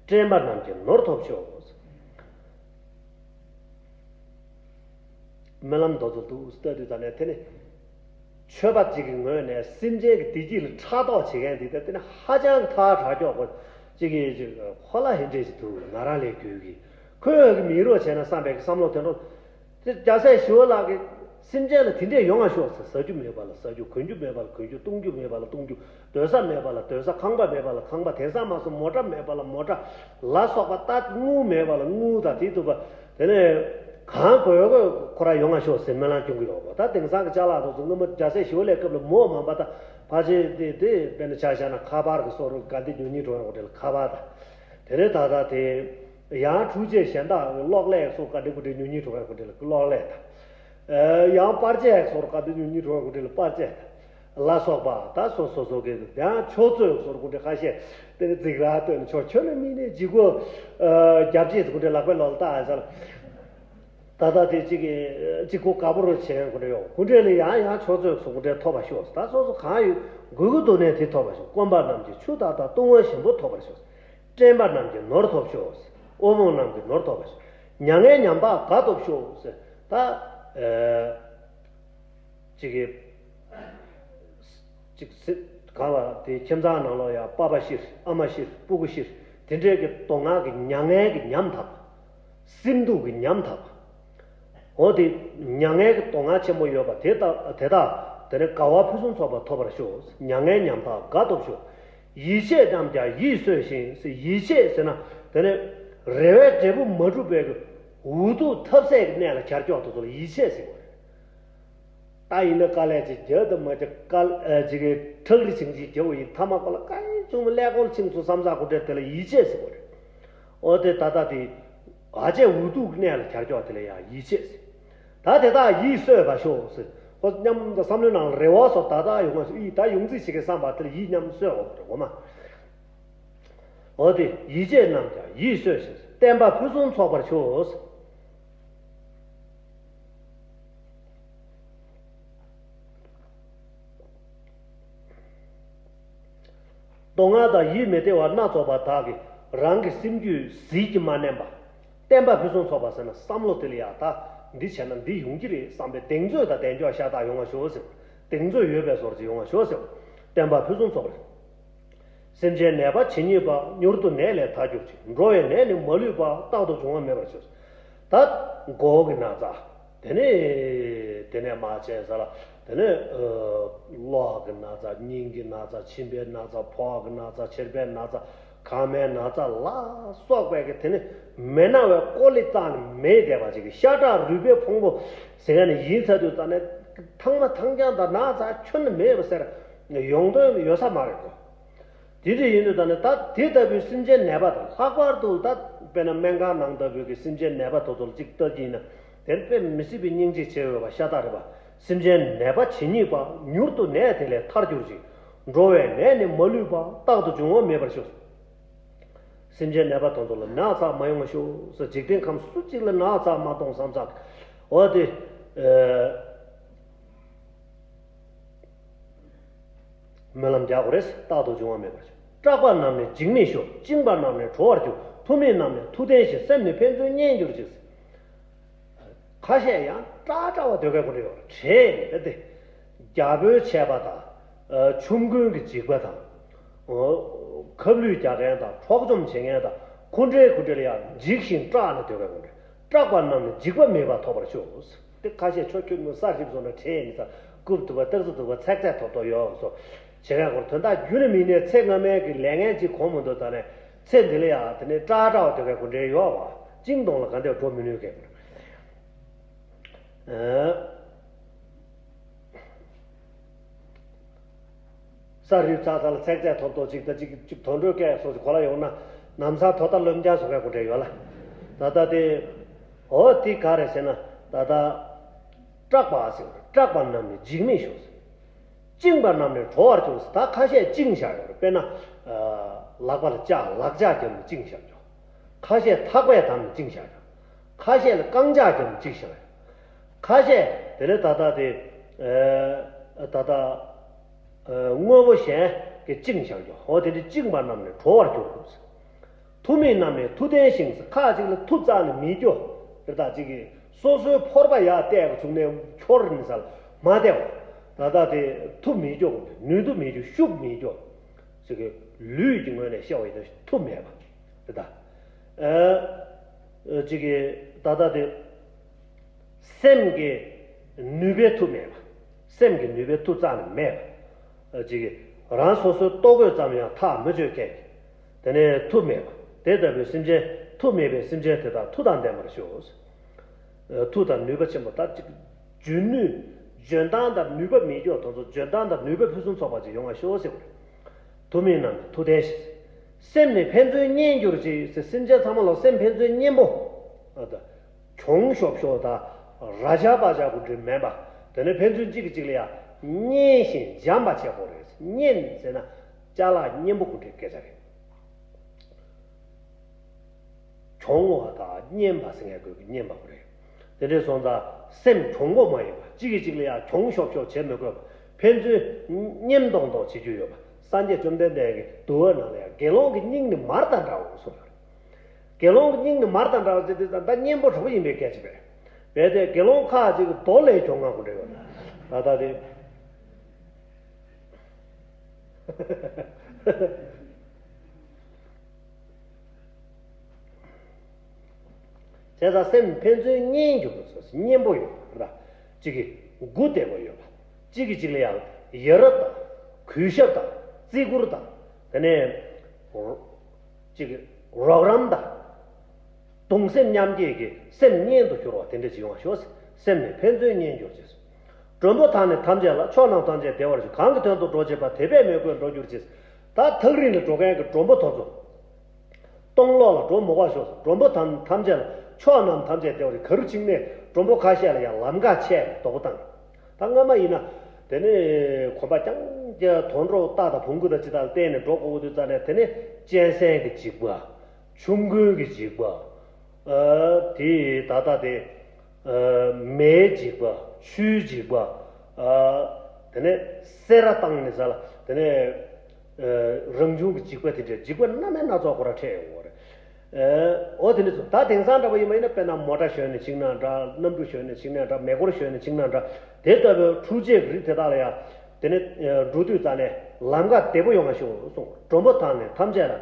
བཀྲེན་པ་རྣམས་ཀྱི་ནོར་ཐོབ་ཤོག། སྨོན་ལམ་དེ་ཚོ་འདུག་ལྟ་དུས་ད་ནས་དེ་ནི་ཆོས་པ་གཅིག་གི་ངོས་ནས་སེམས་ཅན་གྱི་བདེ་སྐྱིད་ལ་ཕྲག་དོག་བྱེད་མཁན་འདི་ལྟ་དེ་ནི་ཧ་ཅང་གི་ཐག་དྲག་ཀྱོག་པོ་གཅིག་གིས་གཅིག་ཁོ་ལ་ཧེ་འདྲས་ཞིག་འདུག་ང་རང་ལས་རྒྱུས་ཀྱི་ཁོས་གི་མི་རོགས་བྱས་ན་བསམ་པའི་གི་བསམ་བློ་དེ་འདྲ། དེ་རྒྱལ་སྲས་ཞི་བ་ལྷ་གིས་སེམས་ཅན་ལ་དེ་འདྲས་ཡོང་བ་ཤོག་ཟེར། ཟ་རྒྱུ་མེད་པ་ལ་ཟ་རྒྱུ། གོན་རྒྱུ་མེད་པ་ལ་གོན་རྒྱུ། བཏུང་རྒྱུ་མེད་པ་ལ་བཏུང་རྒྱུ། སྡོད་ས་མེད་པ་ལ་སྡོད་ས། ཁང་པ་མེད་པ་ལ་ཁང་པ། དེང་སང་མ་སོང་མོ་ཊ་མེད་པ་ལ་མོ་ཊ་ལ་སོགས་པ། ད་དངུལ་མེད་པ་ལ་དངུལ་དང་དེ་ཐུབ་པ། དེ་ནས་གང་དགོས་དགོས་ཁོ་རང་ཡོང་བ་ཤོག་ཟེར་སྨོན་ལམ་སྐྱོན་གྱི་ཡོད་པ། ད་དེང་སང་གི་ཅ་ལག་དེ་ཚོ་སྔོན་མ་རྒྱལ་སྲས་ཞི་བ་ལྷའི་སྐབས་ལ་མོ་མང་པ་དང་ཕལ་ཆེར་དེ་དེ་དཔེར་ན་ཆ་བཞག་ན་ཁ་པར་གྱི་བཟོ་འདྲ་ག་འདི་ཉོ་སྙིང་བྲོ་བའི་སྐོར་དེ་ལ་ཁ་པར་དང་། དེ་ནས་ད་ལྟ་དེ། ཡང་འཕྲུལ་ཆས་གཞན་དག་གློག་ཀླད་སོགས་ག་འདྲ་གུ་འདྲ་ཉོ་སྙིང་བྲོ་བའི་སྐོར་དེ་ལ་གློག་ཀླད་དང་། ཡང་པར་ཆས་སོགས་ག་འདྲ་ཉོ་སྙིང་བྲོ་བའི་སྐོར་དེ་ལ་པར་ཆས་དང་། ལ་སོགས་པ་ད་སོ་སོ་སོ་གི་ཡང་ཆུ་ཚོད་སོགས་སྐོར་དེ་ཁ་ཤས་དེ་ནི་རྫིག་ར་སྟོན་ཆོག་ཁྱོད་ནི་མི་ནི་ལྗིད་ཁོག་རྒྱབ་ཅེས་སོགས་སྐོར་དེ་ལག་པའི་ལོག་ལ་བཏགས་ཡ་ཟེར། ད་ལྟ་དེ་གཅིག་གི་གཅིག་ཁོ་དགའ་པོ་རུ་བྱས་སྐོར་དེ་ཡོང་སྐོར་དེ་ལ་ཡང་ཡང་ཆུ་ཚོད་སོགས་སྐོར་དེ་ཐོབ་པར་ཤོག། ད་སོ་སོ་གང་ཡོད་དགོས་ཀྱི་འདུག་ནས་དེ་ཐོབ་པར་ཤོག། སྐོམ་པ་རྣམས་ཀྱི་ཆུ་དག་དང་བཏུང་བ་ཞིམ་པོ་ཐོབ་པར་ཤོག། བཀྲེན་པ་རྣམས་ཀྱི་ནོར་ཐོབ་ཤོག། དབུལ་ཕོངས་རྣམས་ཀྱི་ནོར་ཐོབ་པར་ཤོག། མྱ་ངན་ཉམས་པ་དགའ་ཐོབ་ཤོག་ཟེར། ད་ཨ་ཅིག་གི་ཅིག་སི་གང་ལ་དེ་ཁྱིམ་ཚང་ནང་ལོགས་ཡ་པ་ཕ་ཤི་ཨ་མ་ཤི་སྤུ་གུ་ཤི་དེ་འདྲའི་གི་སྡུག་བསྔལ་གྱི་མྱ་ངན་གྱི་ཉམ་ཐག་པ། སེམས་སྡུག་གི་ཉམ་ཐག་པ། འོ་དེ་མྱ་ངན་གྱི་སྡུག་བསྔལ་ཆེན་པོ་ཡོད་པ་དེ་དག་དེ་དག་དེ་ནས་དགའ་བ་ཕུན་སུམ་ཚོགས་པ་ཐོབ་པར་ཤོག། མྱ་ངན་ཉམ་ཐག་དགའ་ཐོབ་ཤོག། ཡིད་ཆེས་རྣམས་ཀྱང་ཡིད་གསོས་ཤིང་། ཡིད་ཆེས་ཟེར་ན་དེ་ནས་རེ་བའི་འབྲས་བུ་མ་འགྲུབ་པའི་འུ་ཐུག་ཐབས་ཟད་ཀྱི་གནས་ལ་གྱར་ཀྱོག་དེ་ཚོ་ལ་ཡིད་ཆེས་ཟེར་བ་རེད། ད་ཡིན་ན་དཀའ་ལས་ཅིག་རྒྱག་དང་མ་རྒྱག་དཀའ་ལས་ཅིག་ཁྲག་རི་ཆིང་ཅིག་རྒྱག་པ་ཡིན། ཐ་མ་ཁོ་ལ་དཀའ་ཡིན་ཆུང་མ་ཀླད་ཀོར་ཆིང་སོང་བསམ་ས་ཁོ་འདྲ་དེ་ལ་ཡིད་ཆེས་ཟེར་བ་རེད། འོ་དེ་ད་ལྟ་དེ་ཨ་ཅེ་འུ་ཐུག་གནས་ལ་གྱར་ཀྱོག་དེ་ལ་ཡང་ཡིད་ཆེས་ཟེར། ད་དེ་དག་ཡིད་གསོས་པར་ཤོག་ཟེར། ཁོ་སྙམ་དང་བསམ་བློའི་ནང་ལ་རེ་བ་སོགས་ད་ལྟ་ཡོང་བ་ཟེར། ཡིད་ད་ཡོང་རྩིས་བྱེད་ཀྱི་བསམ་པ་དེ་ལ་ཡིད་སྙམ་གསོས་འོ་རེད་འོ་མ། འོ་དེ་ཡིད་ཆེས་རྣམས་ཀྱང་ཡིད་གསོས་ཤིང་། བརྟན་པ་ཕུན་སུམ་ཚོགས་པར་ཤོག། སྡུག་བསྔལ་དང་ཡིད་མི་བདེ་བ་སྣ་ཚོགས་པ་དག་གིས་རང་གི་སེམས་རྒྱུད་ཟིལ་གྱིས་མ་མནན་པ། བརྟན་པ་ཕུན་སུམ་ཚོགས་པ་ཟེར་ན་བསམ་བློ་དེ་ལ་ཡང་ད་འདི་བྱས་ན་འདི་ཡོང་གི་རེད་བསམ་པའི་གདེང་ཚོད་དང་གདེང་འཇོག་ཤ་སྟག་ཡོང་བ་ཤོག་ཟེར། གདེང་ཚོད་ཡོད་པའི་བཟོ་འདྲ་ཅིག་ཡོང་བ་ཤོག་ཟེར། བརྟན་པ་ཕུན་སུམ་ཚོགས་པ་རེད། སེམས་ཅན་ནད་པ་ཇི་སྙེད་པ། མྱུར་དུ་ནད་ལས་ཐར་གྱུར་ཅིག། འགྲོ་བའི་ནད་ནི་མ་ལུས་པ། རྟག་ཏུ་འབྱུང་བ་མེད་པར་ཤོག། ད་མགོ་གི་ན་ཚ། དེ་ནས་དེ་ནས་མ་བྱས་ས་ལ་དེ་ནས་གློ་བ་གི་ན་ཚ། སྙིང་གི་ན་ཚ། མཆིན་པའི་ན་ཚ། ཕོ་བ་གི་ན་ཚ། མཆེར་པའི་ན་ཚ། རྐང་མའི་ན་ཚ་ལ་སོགས་པའི་གི་དེ་ནས་མི་ན་བའི་ཀོ་ལི་རྩ་ནས་མེད་བསྡད་པ་ཅིག་གི་ཤ་ཁྲག་རུས་པའི་ཕུང་པོ་ཟེར་མཁན་ནི་ཡིན་ཚ་དུས་ཙ་ནས་ཐང་མ་ཐང་རྐྱང་དང་ན་ཚ་ཁྱོན་ནས་མེད་པ་ཟེར་ཡོང་དོན་ཡོད་ས་མ་རེད་གོ། དེ་འདྲ་ཡིན་དུས་ད་ནི་ད་དེ་ལྟ་བུའི་སེམས་ཅན་ནད་པ་དང་ལྷག་པར་དུ་ད་དཔེར་ན་སྨན་ཁང་ནང་ལྟ་བུའི་གི་སེམས་ཅན་ནད་པ་དེ་ཚོ་ལ་གཅིག་ལྟ་གི་ཡིན་ན་དེ་དཔེ་མི་སྲིད་པའི་སྙིང་རྗེ་ཆེ་བའི་བ་ཤ་སྟག་རེད་པ། སེམས་ཅན་ནད་པ་ཇི་སྙེད་པ། མྱུར་དུ་ནད་དེ་ལས་ཐར་གྱུར་ཅིག། འགྲོ་བའི་ནད་ནི་མ་ལུས་པ། རྟག་ཏུ་འབྱུང་བ་མེད་པར་ཤོག། སེམས་ཅན་ནད་པ་དེ་ཚོ་ལ་ན་ཚ་མ་ཡོང་བ་ཤོག་ཟེར། འཇིག་རྟེན་ཁམས་སུ་གཅིག་ལ་ན་ཚ་མ་གཏོང་བསམ་ཚག་འོ་དེ། སྨོན་ལམ་རྒྱག་དགོས་རེད། རྟག་ཏུ་འབྱུང་བ་མེད་པར་ཤོག་སྐྲག་པ་རྣམས་ནི་འཇིགས་མེད་ཤོག་བཅིངས་པ་རྣམས་ནི་གྲོལ་བར་གྱུར། འཐུ་མི་རྣམས་ནི་མཐུ་ལྡན་ཞིང་། སེམས་ནི་ཕན་ཚུན་མཉེན་གྱུར་ཅིག་ཁ་ཤས་ཡང་སྐྲག་སྐྲག་པ་སྡོད་མཁན་ཁོ་འདྲ་ཡོད་རེད་དེ། རྒྱ་བོད་ཆད་པ་དང་། ཆོམ་རྐུན་གྱི་འཇིགས་པ་དང་། ཁབ་ལུད་རྒྱག་མཁན་དང་འཕྲོག་བཅོམ་བྱེད་མཁན་དང་ཁོ་འདྲའི་ཁོ་འདྲ་ལ་ཡང་འཇིགས་ཤིང་སྐྲག་ནས་སྡོད་མཁན་ཁོ་འདྲ། སྐྲག་པ་རྣམས་ནི་འཇིགས་པ་མེད་པ་ཐོབ་པར་ཤོག་དེ་ཁ་ཤས་ཆོ་ཁྱོད་མོ་ས་ཧྲིབ་སོང་ན་ཁྲེལ་ནི་ས་རྐུབ་སྡུག་པ་སྟག་རྩེ་སྡུག་པ་ཚེག་ཚེག་ཐོབ་ཐོབ་ཡོད་སོ། བྱེད་མཁན་ཁོར་དོན་དག་རྒྱུན་ནས་མི་སྣའི་ཚེ་སྔ་མའི་གི་ལས་ངན་ཅིག་གོམས་མི་འདུག་ད་ནས་ཚེ་འདི་ལ་ཡང་དེ་ནས་སྐྲག་སྐྲག་པ་སྡོད་མཁན་ཁོ་འདྲའི་ཡོད་པ། བཅིངས་གཏོང་ལ་ག་འདྲ་འགྲོ་མི་ནུས་མཁན་ཁོ་འདྲ། ས་རུབ་ཚར་ཚར་ལ་ཚེག་ཚེག་ཐོབ་ཐོབ་ཅིག་ད་ཅིག་ཅིག་དོན་འགྲོའི་སྐད་སོགས་ཀྱི་གོ་ལ་ཡོང་ན་ནམ་སང་དོ་ད་ལོན་རྒྱག་སོགས་པའི་གོ་འདྲ་ཡོད་ལ། ད་ལྟ་དེ་འོ་དེ་ག་རེ་ཟེར་ན་ད་ལྟ་སྐྲག་པ་ཟེར་སྐྲག་པ་རྣམས་ནི་འཇིགས་མེད་ཤོག་བཅིངས་པ་རྣམས་ནི་གྲོལ་བར་གྱུར། ད་ཁ་ཤས་བཅིངས་བཞག་ཡོད་རེད། དཔེར་ན་ལག་པ་ལ་ལྕགས་ལག་ལྕགས་བརྒྱབ་ནས་བཅིངས་བཞག་ཡོད། ཁ་ཤས་ཐག་པས་བསྡམས་ནས་བཅིངས་བཞག་ཡོད། ཁ་ཤས་ལ་རྐང་ལྕགས་བརྒྱབ་ནས་བཅིངས་བཞག་ཡོད། ཁ་ཤས་དེ་ནས་ད་ལྟ་དེ་ད་ལྟ་དངོས་པོ་གཞན་གྱིས་བཅིངས་བཞག་ཡོད། འོ་དེ་འདྲའི་བཅིངས་པ་རྣམས་ནི་གྲོལ་བར་གྱུར། འཐུ་མི་རྣམས་ནི་མཐུ་ལྡན་ཞིང་། ཁ་ཅིག་ལ་མཐུ་རྩ་ནས་མི་སྐྱོ། དེ་དག་ཅིག་གིས་སོ་སོའི་ཕོར་པ་ཡར་བལྟས་པ་བྱུང་ནས་འཁྱོར་ནས་ས་ལ་མ་བལྟས་པ། ད་ལྟ་དེ་མཐུ་མི་སྐྱོ་དགོས་པས་ནུས་མཐུ་མི་སྐྱོ་ཤུགས་མི་སྐྱོ། ཅིག་གིས་ལུས་ཀྱི་ངོས་ནས་བཤད་པ་ཡིན་ན་མཐུ་མེད་པ། དེ་དག་ཨ་ཅིག་གིས་ད་ལྟ་དེ། སེམས་ཀྱི་ནུས་པའི་མཐུ་མེད་པ། སེམས་ཀྱི་ནུས་པའི་མཐུ་རྩ་ནས་མེད་པ། ཅིག་གིས་རང་སོ་སོའི་ལྟོ་གོས་ཙམ་ཡང་ཐག་མི་ཆོད་མཁན་གྱི་དེ་ནས་མཐུ་མེད་པ། དེ་ལྟ་བུའི་སེམས་ཅན་མཐུ་མེད་པའི་སེམས་ཅན་དེ་དག་མཐུ་དང་ལྡན་པར་ཤོག་མཐུ་དང་ནུས་པ་ཆེན་པོ་ད་ཅིག་འཇོན་ནུས་འཇོན་ཐང་དང་ནུས་པ་མི་སྐྱོ་དེ་ཚོ་འཇོན་ཐང་དང་ནུས་པ་ཕུན་སུམ་ཚོགས་པ་ཅིག་ཡོང་བར་ཤོག་ཟེར་བ་རེད། འཐུ་མི་རྣམས་ནི་མཐུ་ལྡན་ཞིང་། སེམས་ནི་ཕན་ཚུན་མཉེན་གྱུར་ཅིག་སེམས་ཅན་ཚང་མ་ལ་སེམས་ཕན་ཚུན་མཉེན་པོ། གྱོང་ཤོབ་ཤོབ་དང་ར་ཇ་པ་ཇ་གུ་འདྲ་མེད་པ། དེ་ནས་ཕན་ཚུན་གཅིག་གིས་གཅིག་ལ་ཡང་མཉེན་ཞིང་འཇམ་པ་བྱེད་དགོས་རེད། མཉེན་ཟེར་ན་ཅ་ལག་མཉེན་པོ་གུ་འདྲའི་སྐད་ཆ་རེད། གྱོང་བ་དང་མཉེན་པ་ཟེར་མཁན་དགོས་ཀྱི་མཉེན་པ་གུ་རེད། དེ་འདྲའི་སོང་ཙང་སེམས་གྱོང་པོ་མ་ཡིན་པ་གཅིག་གིས་གཅིག་ལ་ཡང་གྱོང་ཤོབ་ཤོབ་བྱེད་མི་དགོས་པ་ཕན་ཚུན་མཉེན་མདོག་མདོག་བྱེད་རྒྱུ་ཡོད་པ། སངས་རྒྱས་བཅོམ་ལྡན་འདས་ཀྱིས་འདུལ་བ་ནང་ལ་ཡང་དགེ་སློང་གི་སྙིང་ནི་མར་དང་འདྲའོ་གསུངས་ཡོད་རེད། དགེ་སློང་གི་སྙིང་ནི་མར་དང་འདྲ་བ་ཟེར་དུས་ད་ལྟ་མཉེན་པོ་གྲོགས་པོ་ཡིན་པའི་སྐད་ཆ་རེད། རྦད་དེ་དགེ་སློང་ཁག་ཅིག་གི་རྡོ་ལས་གྱོང་ང་གོ་འདྲ་ཡོད་ད་ལྟ་དེ། བྱས་ཙང་སེམས་ཕན་ཚུན་མཉེན་གྱི་དགོས་སོ་མཉེན་པོ་ཡོད་པ་ར། གཅིག་གིས་མགོ་བདེ་པོ་ཡོད་པ། གཅིག་གིས་གཅིག་ལ་ཡང་ཡ་རབས་དང་གུས་ཞབས་དང་བརྩི་བཀུར་དང་དེ་ནས་གཅིག་གིས་རོགས་རམ་དང་། གདུང་སེམས་མཉམ་སྐྱེད་ཀྱི་སེམས་གཉེན་དུ་གྱུར་བ་དེ་འདྲ་ཅིག་ཡོང་བ་ཤོག་སེམས་ནི་ཕན་ཚུན་མཉེན་གྱུར་ཅིག་མགྲོན་པོ་དག་ནི་ཐམས་ཅད་ལ། ཕྱོགས་རྣམས་ཐམས་ཅད་བདེ་བར་གྱུར། གང་གི་དོན་དུ་འགྲོ་བྱེད་པ། དད་པས་མོས་གུས་འགྲོ་གྱུར་ཅིག་ད་ཐག་རིང་ལ་འགྲོ་མཁན་གྱི་མགྲོན་པོ་དེ་ཚོ། སྟོང་ལོགས་ལ་འགྲོ་མི་དགོས་ཤོག་མགྲོན་པོ་དག་ཐམས་ཅད་ལ། ཕྱོགས་རྣམས་ཐམས་ཅད་བདེ་བར་གྱུར། ག་རུ་ཕྱིན་ནས་མགྲོན་པོ་ཁ་ཤས་ལ་ཡང་ལམ་ཁ་ཆད་ནས་དོགས་པ་བཏང་། ད་སྔ་མ་ཡིན་ན། དེ་ནས་གོམ་པ་རྐྱང་རྐྱང་དོན་གྲུབ་རྟ་དང་བོང་གུ་དང་ཅི་དང་བརྟེན་ནས་འགྲོ་དགོས་དུས་ཙ་ནས་དེ་ནས་གཅན་གཟན་གྱི་འཇིགས་པ། ཆོམ་རྐུན་གྱི་འཇིགས་པ། ཨ་དེ་ད་ལྟ་དེ་ཨ་མེའི་འཇིགས་པ། ཆུའི་འཇིགས་པ། ཨ་དེ་ནས་སེར་བ་བཏང་ནས་ས་ལ་དེ་ནས་ཨ་རང་བྱུང་གི་འཇིགས་པ་དེ་འདྲའི་འཇིགས་པ་སྣ་མིན་སྣ་ཚོགས་ཁོ་ར་འཕྲད་ཡོང་གི་རེད། ཨ་འོ་དེ་འདྲ་ཚོ་ད་དེང་སང་འདྲ་པོ་ཡིན་པ་ཡིན་ན་དཔེར་ན་མོ་ཊ་ཞོན་ནས་ཕྱིན་ན་འདྲ། གནམ་གྲུ་ཞོན་ནས་ཕྱིན་ན་འདྲ། མེ་འཁོར་ཞོན་ནས་ཕྱིན་ན་འདྲ། དེ་ལྟ་བུའི་འཕྲུལ་ཆས་ཀྱི་རིགས་དེ་དག་ལ་ཡང་དེ་ནས་ཨ་འགྲོ་དུས་ཙ་ནས་ལམ་ཁ་བདེ་པོ་ཡོང་བ་ཤོག་གསུངས། མགྲོན་པོ་དག་ནི་ཐམས་ཅད་ལ།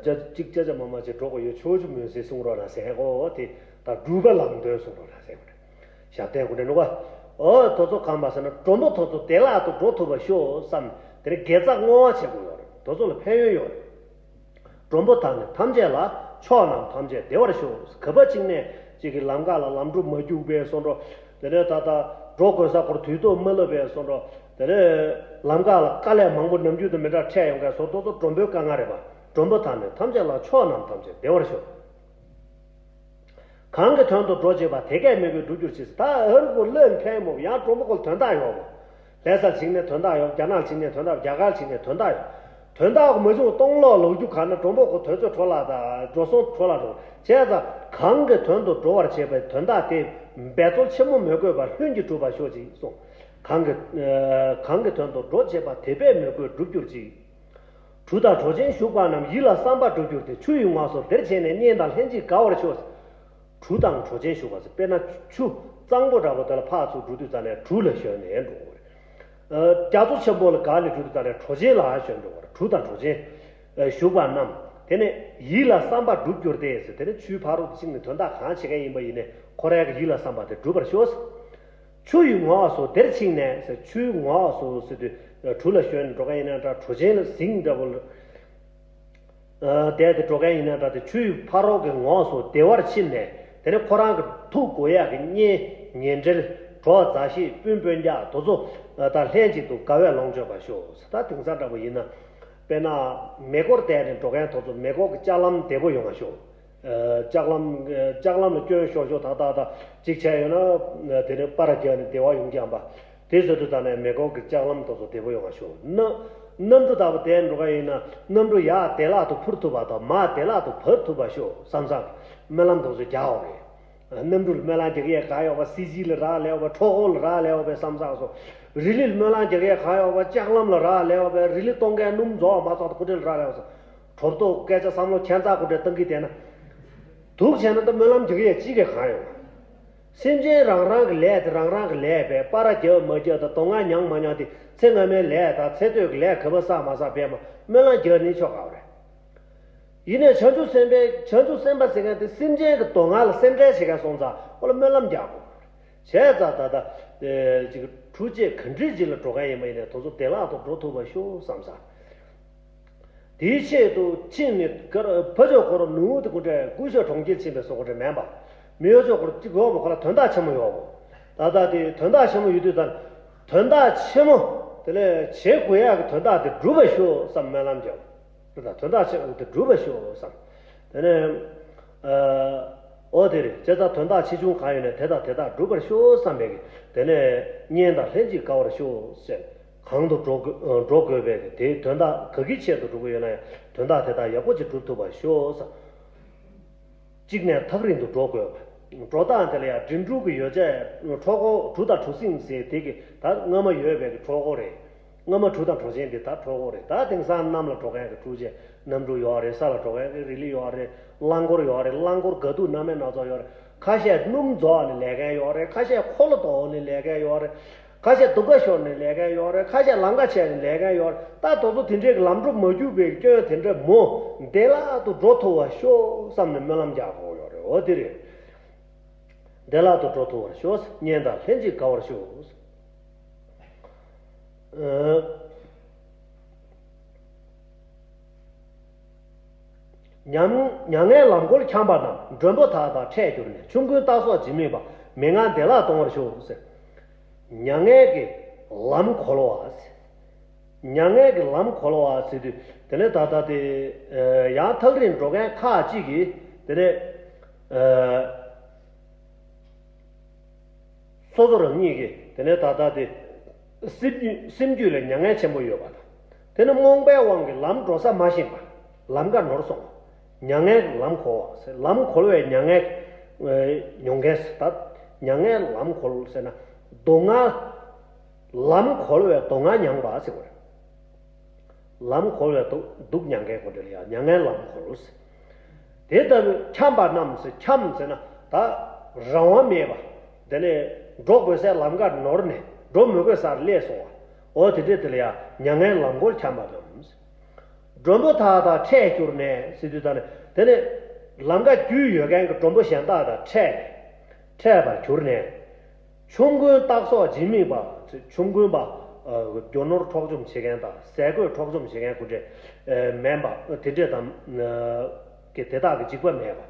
ཅ་ཅིག་ཅ་ཅ་མ་མ་ཅིག་འགྲོ་དགོས་ཡོད། ཕྱོགས་བཅུ་མུན་སེལ་གསུང་རོགས་གནང་ཟེར་གོ་དེ་ད་སྒྲུབ་པ་ལམ་སྟོན་གསུང་རོགས་གནང་ཟེར་གོ་ཞབས་བརྟན་དགོས་འདྲ་འདུག་ག་འོ་དེ་ཚོ་གང་པ་ཟེར་ན་མགྲོན་པོ་དེ་ཚོ་བདེ་བླག་ཏུ་འགྲོ་ཐུབ་པ་ཤོག་བསམ་དེ་ནས་དགེ་རྩ་བསྔོ་བ་བྱེད་དགོས་ཡོད་རེད། དེ་ཚོ་ལ་ཕན་ཡོན་ཡོད་རེད། མགྲོན་པོ་དག་ནི་ཐམས་ཅད་ལ། ཕྱོགས་རྣམས་ཐམས་ཅད་བདེ་བར་ཤོག་ག་པ་ཅིག་ནས་ཅིག་གི་ལམ་ཁ་ལ་ལམ་འགྲོ་མ་རྒྱུག་པའི་སོང་འགྲོ། དེ་ནས་ད་ལྟ་འགྲོ་དགོས་ས་སྐོར་དུས་ཐོག་མ་ལབ་པའི་སོང་འགྲོ། དེ་ནས་ལམ་ཁ་ལ་དཀའ་ལས་མང་པོ་ནམ་རྒྱུན་དང་མི་འདྲ་འཕྲད་ཡོང་མཁན་སོང་འགྲོ་ཚོ་མགྲོན་པོའི་དཀའ་ངལ་རེད་པ། མགྲོན་པོ་དག་ནི་ཐམས་ཅད་ལ། ཕྱོགས་རྣམས་ཐམས་ཅད་བདེ་བར་ཤོག་གང་གི་དོན་དུ་འགྲོ་བྱེད་པ། དེ་སྐད་མོས་གུས་འགྲུབ་གྱུར་ཅིག་ད་ཨ་རུ་གོ་ལོན་མཁན་མོ་ཡང་མགྲོན་པོ་ཁོ་ལ་དོན་དག་ཡོད་མོ། ལྷ་སར་ཕྱིན་ནས་དོན་དག་ཡོད། རྒྱ་ནག་ཕྱིན་ནས་དོན་དག་རྒྱ་གར་ཕྱིན་ནས་དོན་དག་ཡོད། དོན་དག་མ་བྱུང་སྟོང་ལོག་ལོག་རྒྱུ་ག་ན་མགྲོན་པོ་ཁོ་དུས་ཚོད་འཕྲོ་བརླག་དང་འགྲོ་སོང་འཕྲོ་བརླག་འགྲོ་བྱས་ཙང་གང་གི་དོན་དུ་འགྲོ་བར་བྱེད་པའི་དོན་དག་དེ་འབད་རྩོལ་ཆེན་མོ་མི་དགོས་པར་ལྷུན་གྱིས་གྲུབ་པར་ཤོག་ཅིག་གསུངས། གང་གི་གང་གི་དོན་དུ་འགྲོ་བྱེད་པ་དེ་པས་མོས་གུས་འགྲུབ་གྱུར་ཅིག། གྲུ་དང་གྲོ་ཆེན་ཞུགས་པ་རྣམས་ཡིད་ལ་བསམ་པ་འགྲུབ་གྱུར་ཏེ། ཆུ་ཡི་ངོགས་སུ་དེར་ཕྱིན་ནས་གཉེན་དང་ལྷན་ཅིག་དགའ་བར་ཤོག། གྲུ་དང་གྲོ་ཆེན་ཞུགས་པ་ཟེར། དཔེར་ན་ཆུ་གཙང་པོ་འདྲ་པོ་དེ་ལ་ཕར་ཚུར་འགྲོ་དུས་ཙ་ནས་གྲུ་ལ་ཞོན་ནས་འགྲོ་དགོས་རེད། རྒྱ་མཚོ་ཆེན་པོ་ལ་བསྒང་ནས་འགྲོ་དུས་ཙ་ནས་གྲོ་ཆེན་ལ་ཞོན་འགྲོ་དགོས་རེད། གྲུ་དང་གྲོ་ཆེན་ཞུགས་པ་རྣམས་དེ་ནས་ཡིད་ལ་བསམ་པ་འགྲུབ་གྱུར་ཏེ་ཟེར། དེ་ནས་ཆུའི་ཕ་རོལ་ཏུ་ཕྱིན་ནས་དོན་དག་གང་བྱེད་མཁན་ཡིན་པ་ཡིན་ནའི་ཁོ་རའི་ཡིད་ལ་བསམ་པ་དེ་འགྲུབ་པར་ཤོག། ཆུ་ཡི་ངོགས་སུ་དེར་ཕྱིན་ནས་ཟེར། ཆུའི་ངོགས་སུ་ཟེར་དུས་གྲུ་ལ་ཞོན་འགྲོ་མཁན་ཡིན་ན་འདྲ། གྲོ་ཆེན་ལ་གཟིངས་འདྲ་པོ་ལ་བསྡད་དེ་འགྲོ་མཁན་ཡིན་ན་འདྲ། དེ་ཆུ་ཡི་ཕ་རོལ་གྱི་ངོགས་སུ་བདེ་བར་ཕྱིན་ནས་དེ་ནས་ཁོ་རང་གི་ཐུག་དགོས་ཡག་གི་གཉེན་ཉེ་འབྲེལ་གྲོགས་མཛའ་བཤེས་སྤུན་སྤུན་ཀྱག་དེ་ཚོ་དང་ལྷན་ཅིག་ཏུ་དགའ་བས་ལོངས་སྤྱོད་པར་ཤོག། ད་དེང་སང་འདྲ་པོ་ཡིན་ན་དཔེར་ན་མེ་འཁོར་བསྡད་ནས་འགྲོ་མཁན་དེ་ཚོ་མེ་འཁོར་གྱི་ལྕགས་ལམ་བདེ་པོ་ཡོང་བར་ཤོག། ལྕགས་ལམ་ལྕགས་ལམ་ལ་སྐྱོན་ཤོར་ཤོར་ད་ད་ད་ཅིག་བྱས་ཡོད་ན་དེ་ནས་པར་རྒྱག་ནས་བདེ་བ་ཡོང་རྒྱུ་ཡིན་པ། དེ་བཟོ་དུས་ད་ནས་མེ་འཁོར་གྱི་ལྕགས་ལམ་དེ་ཚོ་བདེ་པོ་ཡོང་བ་ཤོག། གནམ་གནམ་གྲུ་ལྟ་བུ་དེ་འགྲོ་ག་ཡིན་ན་གནམ་གྲུ་ཡར་བདེ་བླག་ཏུ་འཕུར་ཐུབ་པ་དང་མར་བདེ་བླག་ཏུ་བབས་ཐུབ་པ་ཤོག་བསམ་བསམ་སྨོན་ལམ་དེ་ཚོ་རྒྱག་འོ་རེད། གནམ་གྲུ་ལ་སྨོན་ལམ་རྒྱག་ཡས་གང་ཡོད་པ། སི་ཇི་ལ་རག་ལས་འོ་པས། འཕྲོད་བསྐོར་ལ་རག་ལས་འོ་པས་བསམ་བསམ་སོ། རི་ལི་ལ་སྨོན་ལམ་རྒྱག་ཡས་གང་ཡོད་པ། ལྕགས་ལམ་ལ་རག་ལས་འོ་པས། རི་ལི་གཏོང་མཁན་སྣུམ་རྫོགས་མ་ཚོགས་ཏེ་ཁོ་འདྲ་ལ་རག་ལས་འོ་སོ། གྲོབ་ཏོ་སྐད་ཆ་བསམ་བློ་ཁྱད་མཚར་ཁོ་འདྲ་བཏང་གི་བསྡད་ན། འདུག་བྱས་ན་ད་སྨོན་ལམ་རྒྱག་ཡས་ཅི་གས་གང་ཡོད། སེམས་ཅན་རང་རང་གི་ལས་དེ་རང་རང་གི་ལས་པས། པར་རྒྱབ་མ་རྒྱབ་དང་དོ་སྣང་མྱངས་མ་མྱངས་དེ་ཚེ་སྔ་མའི་ལས་དང་ཚེ་སྟོད་ཀྱི་ལས་ག་པར་བསགས་མ་བསགས་པས་མ་སྨོན་ལམ་རྒྱག་ནི་ཆོག་ག་བ་རེད། ཡིན་ནའི་བྱང་ཆུབ་སེམས་དཔའི་བྱང་ཆུབ་སེམས་དཔའ་ཟེར་མཁན་དེ་སེམས་ཅན་གྱི་དོན་ལྔ་ལ་སེམས་ཁྲལ་བྱེད་མཁན་སོང་ཙང་ཁོ་ལ་སྨོན་ལམ་རྒྱག་དགོས། བྱས་ཙང་ད་ལྟ་ཅིག་གྲུ་ཆད་ག་འདྲས་ཅིག་ལ་འགྲོ་མཁན་ཡིན་པ་ཡིན་ནའི་དེ་ཚོ་བདེ་བླག་ཏུ་འགྲོ་ཐུབ་པ་ཤོག་བསམ་ས། དེའི་ཆེད་དུ་ཕྱིན་ནས་གར་ཕ་ཇོ་ཁོ་རང་ནུ་དེ་ཀུན་ཏྲེ་སྐུ་ཞབས་གྲོང་ཁྱེར་ཕྱིན་པའི་སོ་ཀུན་ཏྲེ་མེན་པ། མི་ཡོ་ཅོ་ཁོ་རང་གཅིག་ཡོག་པོ་ཁོ་ལ་དོན་དག་ཆེན་མོ་ཡོག་པོ། ད་ལྟ་དེ་དོན་དག་ཆེན་མོ་ཡོད་དུས་ད་དོན་དག་ཆེན་མོ་དེ་ལས་བྱེད་དགོས་ཡག་གི་དོན་དག་དེ་འགྲུབ་པ་ཤོག་བསམ་སྨོན་ལམ་རྒྱབ། དོན་དག་ཆེན་པོ་དེ་འགྲུབ་པ་ཤོག་བསམ། དེ་ནས་ཨོ་དེ་རེད། བྱས་ཙང་དོན་དག་ཆེ་ཆུང་གང་ཡོད་ནས་དེ་དག་དེ་དག་འགྲུབ་པར་ཤོག་བསམ་པའི་གི་དེ་ནས་གཉེན་དང་ལྷན་ཅིག་དགའ་བར་ཤོག་ཟེར། གང་དུ་འགྲོ་དགོས་འགྲོ་དགོས་པའི་གི་དེའི་དོན་དག་ག་གི་ཆེད་དུ་འགྲོ་གི་ཡོད་ན་ཡང་དོན་དག་དེ་དག་ཡག་པོ་ཅིག་འགྲུབ་ཐུབ་པར་ཤོག་བསམ། གཅིག་ནས་ཐག་རིང་དུ་འགྲོ་དགོས་པ། འགྲོ་སྟངས་དེ་ལ་ཡང་འགྲིམ་འགྲུལ་གྱི་ཡོ་བྱད་འཕྲོད་སྐོར་གྲུ་དང་གྲུ་གཟིངས་ཟེར་དེ་གི་ད་སྔ་མ་ཡོད་པའི་གི་འཕྲོད་སྐོར་རེད། སྔ་མ་གྲུ་དང་གྲོ་ཆེན་འདི་ད་འཕྲོད་སྐོར་རེད། ད་དེང་སང་གནམ་ལ་འགྲོ་མཁན་གྱི་གྲུ་ཆེན་གནམ་གྲུ་ཡོད་རེད། ས་ལ་འགྲོ་མཁན་གྱི་རི་ལི་ཡོད་རེད། རླངས་འཁོར་ཡོད་རེད། རླངས་འཁོར་དགའ་སྡུག་སྣ་མིན་སྣ་ཚོགས་ཡོད་རེད། ཁ་ཤས་སྣུམ་རྫོགས་ནས་ལས་མཁན་ཡོད་རེད། ཁ་ཤས་འཁོར་ལོ་ལྡོག་ནས་ལས་མཁན་ཡོད་རེད། ཁ་ཤས་དུག་ཁ་ཤོར་ནས་ལས་མཁན་ཡོད་རེད། ཁ་ཤས་ལམ་ཁ་ཆད་ནས་ལས་མཁན་ཡོད་རེད། ད་དེ་ཚོ་དེ་འདྲའི་གི་ལམ་འགྲོ་མ་རྒྱུག་པའི་སྐྱོན་དེ་འདྲ་མོ་བདེ་བླག་ཏུ་འགྲོ་ཐུབ་པར་ཤོག་བསམ་ནས་སྨོན་ལམ་རྒྱག་དགོས་ཡོད་རེད། འོ་དེ་རེད། བདེ་བླག་ཏུ་འགྲོ་ཐུབ་པར་ཤོག། གཉེན་དང་ལྷན་ཅིག་དགའ་བར་ཤོག། ཨ། མྱ་མྱ་ངན་ལམ་མགོར་འཁྱམས་པ་རྣམས་མགྲོན་པོ་དག་དང་འཕྲད་གྱུར་ནས། ཆོམ་རྐུན་སྟག་སོགས་འཇིགས་མེད་པ། མི་ངལ་བདེ་བླག་གཏོང་བར་ཤོག་ཟེར། མྱ་ངན་གྱི་ལམ་གོལ་བ་ཟེར། མྱ་ངན་གྱི་ལམ་གོལ་བ་ཟེར་དུས་དེ་ནས་ད་ལྟ་དེ་ཡང་ཐག་རིང་འགྲོ་མཁན་ཁག་ཅིག་གིས་དེ་ནས། སོ་སོ་རང་ཉིད་ཀྱི་དེ་ནས་ད་ལྟ་དེ་སེམས་རྒྱུད་སེམས་རྒྱུད་ལ་མྱ་ངན་ཆེན་པོ་ཡོད་པ་དང་། དེ་ནས་རྨོངས་པའི་དབང་གིས་ལམ་འགྲོ་ས་མ་ཤེས་པ། ལམ་ཁ་ནོར་སོང་། མྱ་ངན་ལམ་གོལ་བ་ཟེར། ལམ་གོལ་བའི་མྱ་ངན་མྱོང་མཁན་ཟེར། ད་མྱ་ངན་ལམ་གོལ་ཟེར་ན་སྡུག་བསྔལ། ལམ་གོལ་བའི་སྡུག་བསྔལ་མྱངས་པ་ཟེར་བ་རེད། ལམ་གོལ་བའི་སྡུག་སྡུག་མྱང་མཁན་ཁོ་འདྲ་ལ་ཡང་མྱ་ངན་ལམ་གོལ་ཟེར། དེ་ལྟ་བུའི་འཁྱམས་པ་རྣམས་ཟེར། འཁྱམས་ཟེར་ན་ད་རང་དབང་མེད་པ། དེ་ནས་འགྲོ་དགོས་སའི་ལམ་ཁ་ནོར་ནས་འགྲོ་མི་དགོས་སར་སླེབས་སོང་བ། འོ་དེ་འདྲས་དེ་ལ་ཡང་མྱ་ངན་ལམ་གོལ་འཁྱམས་པ་རྣམས་ཟེར། མགྲོན་པོ་དག་དང་འཕྲད་གྱུར་ནས་ཟེར་དུས་ད་ནས་དེ་ནས་ལམ་ཁ་རྒྱུས་ཡོད་མཁན་གྱི་མགྲོན་པོ་གཞན་དག་དང་འཕྲད་ནས་འཕྲད་པར་གྱུར་ནས། ཆོམ་རྐུན་སྟག་སོགས་འཇིགས་མེད་པ། ཆོམ་རྐུན་པ། རྒྱུ་ནོར་འཕྲོག་བཅོམ་བྱེད་མཁན་དང་ཟས་གོས་འཕྲོག་བཅོམ་བྱེད་མཁན་ཁོ་འདྲས་མེད་པ་དེ་འདྲས་དང་། གི་དེ་དག་གི་འཇིགས་པ་མེད་པ།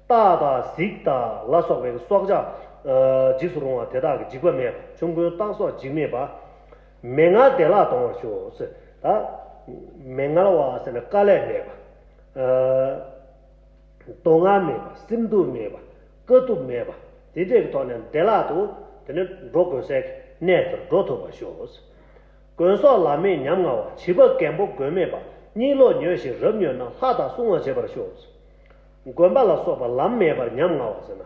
སྟག་དང་གཟིག་དང་ལ་སོགས་པའི་སྲོག་ཆགས་འཇིགས་སུ་རུང་བ་དེ་དག་གི་འཇིགས་པ་མེད་པ། ཆོམ་རྐུན་སྟག་སོགས་འཇིགས་མེད་པ། མི་ངལ་བདེ་བླག་གཏོང་བར་ཤོག་ཟེར། ད་མི་ངལ་བ་ཟེར་ན་དཀའ་ལས་མེད་པ། སྡུག་བསྔལ་མེད་པ། སེམས་སྡུག་མེད་པ། དཀའ་སྡུག་མེད་པ། དེ་འདྲའི་ཐོག་ནས་བདེ་བླག་ཏུ་དེ་ནས་འགྲོ་དགོས་སའི་གནས་དེར་འགྲོ་ཐུབ་པར་ཤོག། དགོན་སོགས་ལམ་མེད་ཉམ་ང་བ། བྱིས་པ་རྒན་པོ་མགོན་མེད་པ། གཉིད་ལོག་མྱོས་ཤིང་རབ་མྱོས་ན། ལྷ་དང་སྲུང་བ་བྱེད་པར་ཤོག། དགོན་པ་ལ་སོགས་པ་ལམ་མེད་པར་ཉམ་ང་བ་ཟེར་ན།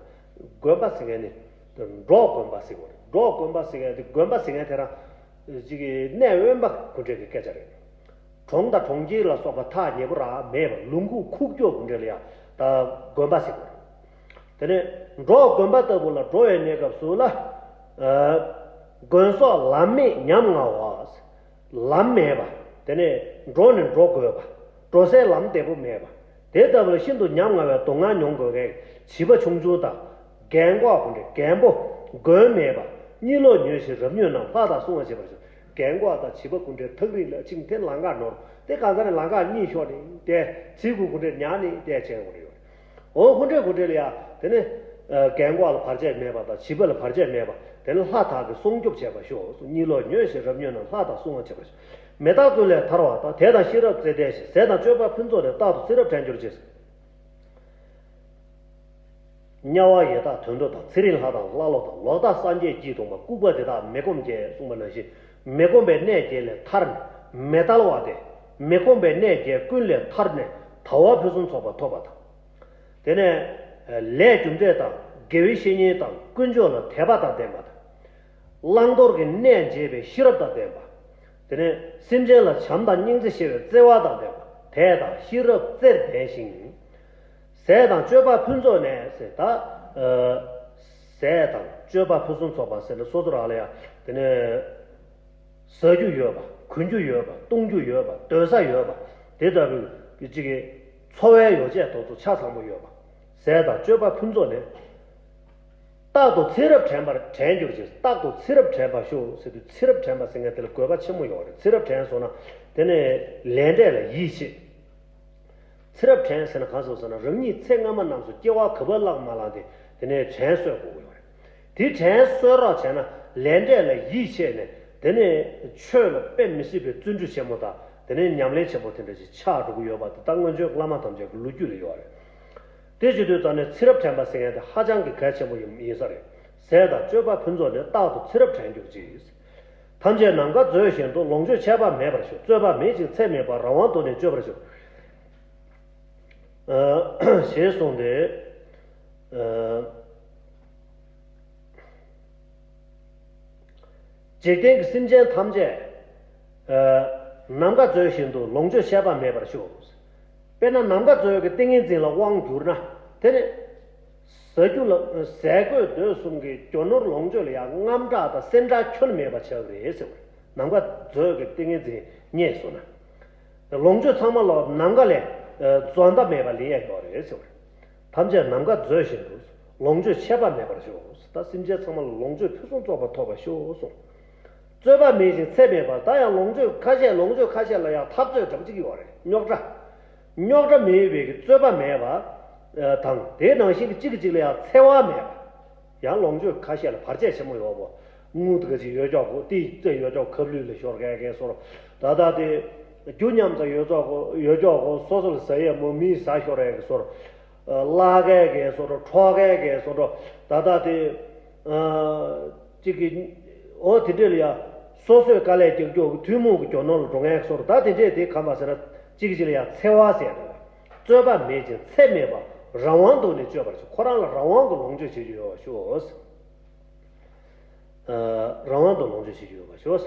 དགོན་པ་ཟེར་མཁན་ནི་འབྲོག་དགོན་པ་ཟེར་བ་རེད། འབྲོག་དགོན་པ་ཟེར་མཁན་དེ་དགོན་པ་ཟེར་མཁན་དེ་རང་ཅིག་གི་གནས་དབེན་པ་ཁོ་འདྲ་གི་སྐད་ཆ་རེད། གྲོང་དང་གྲོང་ཁྱེར་ལ་སོགས་པ་ཐག་ཉེ་པོ་རང་མེད་པ། ལུང་ཁུག་ཁུག་ཀྱོག་ཁོ་འདྲ་ལ་ཡང་ད་དགོན་པ་ཟེར་དགོས་རེད། དེ་ནས་འབྲོག་དགོན་པ་ལྟ་བུ་ལ་འགྲོ་བའི་གནས་སྐབས་སུ་ལ། ཨ། དགོན་སོགས་ལམ་མེད་ཉམ་ང་བ། ལམ་མེད་པ། དེ་ནས་འགྲོ་ནས་འགྲོ་དགོས་པ། འགྲོ་སའི་ལམ་བདེ་པོ་མེད་པ། དེ་ལྟ་བུ་ལ་ཤིན་ཏུ་ཉམ་ང་བའི་སྡུག་བསྔལ་མྱོང་དགོས་མཁན་བྱིས་པ་ཆུང་ཆུང་དང་། རྒན་གོག་ཁོ་འདྲ་རྒན་པོ། མགོན་མེད་པ། གཉིད་ལོག་ཉོན་ཞིང་རབ་མྱོས་རྣམས་ལྷ་དང་བསྲུང་བར་བྱེད་པར་ཤོག་རྒན་གོག་དང་བྱིས་པ་ཁོ་འདྲ་ཐག་རིང་ལ་ཅིག་དེ་ལམ་ཁར་ནོར། དེ་གང་ཟག་ནི་ལམ་ཁར་གཉིད་ཤོར་ནས་དེ་ཚིག་གུ་ཁོ་འདྲ་ཉལ་ནས་དེ་བྱས་ཡོང་གི་ཡོད་རེད། འོ་ཁོ་འདྲས་ཁོ་འདྲས་ལ་ཡ། དེ་ནི་རྒན་གོག་ལ་བར་ཆད་མེད་པ་དང་བྱིས་པ་ལ་བར་ཆད་མེད་པ། དེ་ནི་ལྷ་དག་གིས་སྲུང་སྐྱོབ་བྱེད་པར་ཤོག་གཉིད་ལོག་ཉོན་ཞིང་རབ་མྱོས་རྣམས་ལྷ་དག་བསྲུང་བར་བྱེད་པར་ཤོག་མི་རྟག་ཀུན་ལས་ཐར་བ་དང་། དད་དང་ཤེས་རབ་རྩེ་ལྡན་ཞིང་། ཟས་དང་སྤྱོད་པ་ཕུན་ཚོགས་ནས། རྟག་ཏུ་ཚེ་རབས་དྲན་གྱུར་ཅིག་དམྱལ་བ་ཡི་དྭགས་དུད་འགྲོ་དང་། ཚེ་རིང་ལྷ་དང་ཀླ་ཀློ་དང་། ལོག་ལྟ་སངས་རྒྱས་ཀྱིས་གདུང་བ། ལྐུགས་པ་དེ་དག་མི་ཁོམ་བརྒྱད། གསུངས་པ་ནང་བཞིན་མི་ཁོམ་པའི་གནས་བརྒྱད་ལས་ཐར་ནས། མི་དལ་བ་སྟེ། མི་ཁོམ་པའི་གནས་བརྒྱད་ཀུན་ལས་ཐར་ནས་དལ་བ་ཕུན་སུམ་ཚོགས་པ་ཐོབ་པ་དང་། དེ་ནས་ལས་རྒྱུ་འབྲས་དང་། དགེ་བའི་བཤེས་གཉེན་དང་། དཀོན་མཆོག་ལ་དད་པ་དང་ལྡན་པ་དང་། བླང་དོར་གྱི་གནས་འབྱེད་པའི་ཤེས་རབ་དང་ལྡན་པ། དེ་ནས་སེམས་ཅན་ལ་བྱམས་དང་སྙིང་རྗེ་ཆེ་བའི་བརྩེ་བ་དང་ལྡན་པ། དད་དང་ཤེས་རབ་རྩེར་ལྡན་ཞིང་། ཟས་དང་སྤྱོད་པ་ཕུན་ཚོགས་ནས་ཟེར་ད། ཨ། ཟས་དང་སྤྱོད་པ་ཕུན་སུམ་ཚོགས་པ་ཟེར་ན་སོ་སོ་རང་ལ་ཡང་དེ་ནས་ཟ་རྒྱུ་ཡོད་པ། གོན་རྒྱུ་ཡོད་པ། བཏུང་རྒྱུ་ཡོད་པ། སྡོད་ས་ཡོད་པ། དེ་ལྟ་བུའི་གཅིག་གི་འཚོ་བའི་ཡོ་བྱད་དེ་ཚོ་ཆ་ཚང་པོ་ཡོད་པ། ཟས་དང་སྤྱོད་པ་ཕུན་ཚོགས་ནས། རྟག་ཏུ་ཚེ་རབས་དྲན་པར་དྲན་གྱུར་ཅིག་རྟག་ཏུ་ཚེ་རབས་དྲན་པར་ཤོག་ཟེར་དུས། ཚེ་རབས་དྲན་པ་ཟེར་མཁན་དེ་ལ་དགོས་པ་ཆེན་པོ་ཡོད་རེད། ཚེ་རབས་དྲན་སོང་ན་དེ་ནས་ལས་འབྲས་ལ་ཡིད་ཆེས། ཚེ་རབས་དྲན་ཟེར་ན་གང་ཟེར་ཟེར་ན། རང་ཉིད་ཚེ་སྔ་མ་རྣམས་སུ་སྐྱེ་བ་ག་པར་བླངས་མ་བླངས་དེ་དེ་ནས་དྲན་གསོ་དགོས་ཀྱི་ཡོད་རེད། དེ་དྲན་གསོ་རོགས་བྱས་ན་ལས་འབྲས་ལ་ཡིད་ཆེས་ནས་དེ་ནས་ཆོས་ལ་དཔེ་མི་སྲིད་པའི་བརྩོན་འགྲུས་ཆེན་པོ་དང་། དེ་ནས་ཉམས་ལེན་ཆེན་པོ་དེ་འདྲ་ཞིག་ཆགས་འགྲོ་གི་ཡོད་པ་དེ་ད་སྔོན་བྱོན་བླ་མ་ཐམས་ཅད་ཀྱི་ལོ་རྒྱུས་ལ་ཡོད་རེད། དེ་བྱེད་དུས་ཙམ་ནས་ཚེ་རབས་དྲན་པ་ཟེར་མཁན་དེ་ཧ་ཅང་གི་གལ་ཆེན་པོ་ཡིན་ཡིན་ས་རེད། ཟས་དང་སྤྱོད་པ་ཕུན་ཚོགས་ནས། རྟག་ཏུ་ཚེ་རབས་དྲན་གྱུར་ཅིག་ཐམས་ཅད་ནམ་མཁའ་མཛོད་བཞིན་དུ། ལོངས་སྤྱོད་ཆད་པ་མེད་པར་ཤོག་རྩོད་པ་མེད་ཅིང་ཚད་མེད་པ། རང་དབང་དུ་ནི་སྤྱོད་པར་ཤོག་ཨ། ཞེས་གསུངས་ཏེ། ཨ། འཇིག་རྟེན་གྱི་སེམས་ཅན་ཐམས་ཅད། ཨ། ནམ་མཁའ་མཛོད་བཞིན་དུ་ལོངས་སྤྱོད་ཆད་པ་མེད་པར་ཤོག་དཔེར་ན་ནམ་མཁའ་མཛོད་ཀྱི་ཏིང་ངེ་འཛིན་ལ་དབང་བསྒྱུར་ན། དེ་ནི་ཟ་རྒྱུ་ལ། ཟས་གོས་སྡོད་གསུམ་གྱི་རྒྱུ་ནོར་ལོངས་སྤྱོད་ལ་ཡང་དངངས་སྐྲག་དང་སེམས་ཁྲལ་ཁྱོན་མེད་པ་ཆགས་ཀྱི་རེད་ཟེར་བ་རེད། ནམ་མཁའ་མཛོད་ཀྱི་ཏིང་ངེ་འཛིན་རྙེད་སོང་ན། ལོངས་སྤྱོད་ཚང་མ་ལ་ནམ་མཁའ་ལས། ཨ། འཛོམས་ཟླ་མེད་པ་ལེན་ཡག་ཡོད་རེད་ཟེར་བ་རེད། ཐམས་ཅད་ནམ་མཁའ་མཛོད་བཞིན་དུ། ལོངས་སྤྱོད་ཆད་པ་མེད་པར་ཤོག་ད་སེམས་ཅན་ཚང་མ་ལ་ལོངས་སྤྱོད་ཕུན་སུམ་ཚོགས་པ་ཐོབ་པར་ཤོག་གསུངས། རྩོད་པ་མེད་ཅིང་ཚད་མེད་པ། ད་ཡང་ལོངས་སྤྱོད་ཁ་ཤས་ལོངས་སྤྱོད་ཁ་ཤས་ལ་ཡང་འཐབ་རྩོད་འདྲ་པོ་ཅིག་ཡོད་རེད། རྙོག་དྲ། རྙོག་དྲ་མེད་པའི་གི་རྩོད་པ་མེད་པ། ཨ། དང་དེ་ནང་བཞིན་གྱི་གཅིག་གིས་གཅིག་ལ་ཡང་འཚེ་བ་མེད་པ། ཡང་ལོངས་སྤྱོད་ཁ་ཤས་ལ་བར་ཆད་ཆེན་པོ་ཡོད་པོ། དངུལ་དེ་ག་ཅིག་ཡོད་ཀྱོག་གོ་ཏི་ཙེ་ཡོད་ཀྱོག་ཁབ་ལུད་ལ་ཤོར་མཁན་གྱི་བཟོ་འདྲ། ད་ལྟ་དེ་རྒྱུ་མཉམ་ཙམ་ཡོད་ཀྱོག་གོ་ཡོད་ཀྱོག་གོ་སོ་སོ་ལ་ཟ་ཡས་མོ་མིས་ཟ་ཤོར་ཡས་ཀྱི་བཟོ་འདྲ། བརླག་མཁན་གྱི་བཟོ་འདྲ། འཕྲོག་མཁན་གྱི་བཟོ་འདྲ། ད་ལྟ་དེ་ཨ་གཅིག་གི་འོ་དེ་འདྲས་ལ་ཡ་སོ་སོས་དཀའ་ལས་རྒྱག་ཀྱོག་གི་ཐུན་མོང་གི་རྒྱུ་ནོར་ལ་འགྲོ་མཁན་གྱི་བཟོ་འདྲ། ད་དེ་འདྲས་དེ་གམ་པ་ཟེར་ན་གཅིག་གིས་གཅིག་ལ་ཡ་འཚེ་བ་ཟེར་རེད། རྩོད་པ་མེད་ཅིང་ཚད་མེད་པ། རང་དབང་དུ་ནི་སྤྱོད་པར་ཤོག་ཁོ་རང་ལ་རང་དབང་གི་ལོངས་སྤྱོད་བྱེད་རྒྱུ་ཡོད་པར་ཤོག་ཨ། རང་དབང་དུ་ལོངས་སྤྱོད་བྱེད་རྒྱུ་ཡོད་པར་ཤོག་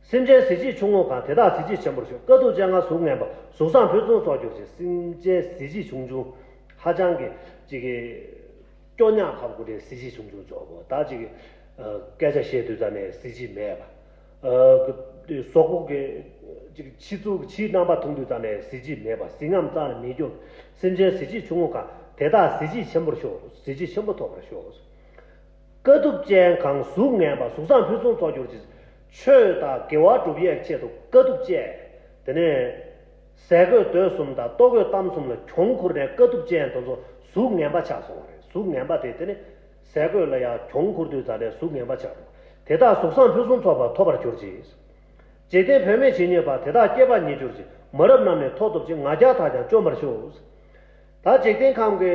སེམས་ཅན་གཟི་བརྗིད་ཆུང་ངུ་གང་། དེ་དག་གཟི་བརྗིད་ཆེན་པོར་ཤོག་དཀའ་ཐུབ་ཅན་གང་གཟུགས་ངན་པ། གཟུགས་བཟང་ཕུན་སུམ་ཚོགས་གྱུར་ཅིག་སེམས་ཅན་གཟི་བརྗིད་ཆུང་ཆུང་། ཧ་ཅང་གི་ཅིག་གི་སྐྱོ་ཉག་ཁ་པོ་དེ་གཟི་བརྗིད་ཆུང་ཆུང་ཆོག་གོ་ད་ཅིག་གི་ཨ། སྐད་ཆ་བཤད་དུས་ཙམ་ནས་གཟི་བརྗིད་མེད་པ། ཨ། གཟུགས་པོ་གི་ཅིག་ཕྱི་ཚུལ་གྱི་ཕྱིའི་རྣམ་པ་མཐོང་དུས་ཙམ་ནས་གཟི་བརྗིད་མེད་པ། གཟི་རྔམ་རྩ་ནས་མེད་རྒྱུ། སེམས་ཅན་གཟི་བརྗིད་ཆུང་ངུ་གང་། དེ་དག་གཟི་བརྗིད་ཆེན་པོར་ཤོག་གཟི་བརྗིད་ཆེན་པོ་ཐོབ་པར་ཤོག་དཀའ་ཐུབ་ཅན་གང་གཟུགས་ངན་པ། གཟུགས་བཟང་ཕུན་སུམ་ཚོགས་གྱུར་ཅིག་ཆོས་དང་དགེ་བ་སྒྲུབ་ཡས་ཆེད་དུ་དཀའ་ཐུབ་ཅན། དེ་ནས་ཟས་གོས་སྡོད་གསུམ་དང་ལྟོ་གོས་གཏམ་གསུམ་ལ་གྱོང་ཁུར་ནས་དཀའ་ཐུབ་ཅན་དེ་ཚོ་གཟུགས་ངན་པ་ཆགས་སོང་བ་རེད། གཟུགས་ངན་པ་དེ་དེ་ནི་ཟས་གོས་ལ་ཡང་གྱོང་ཁུར་དུས་ཙམ་ནས་གཟུགས་ངན་པ་ཆགས་འདུག་དེ་དག་གཟུགས་བཟང་ཕུན་སུམ་ཚོགས་པ་ཐོབ་པར་གྱུར་ཅིག་འཇིག་རྟེན་བུད་མེད་ཇི་སྙེད་པ། དེ་དག་སྐྱེས་པ་ཉིད་གྱུར་ཅིག་མ་རབས་རྣམས་ནི་མཐོ་ཐོབ་ཅིང་། ང་རྒྱལ་དག་ཀྱང་བཅོམ་པར་ཤོག་ད་འཇིག་རྟེན་ཁམས་ཀྱི་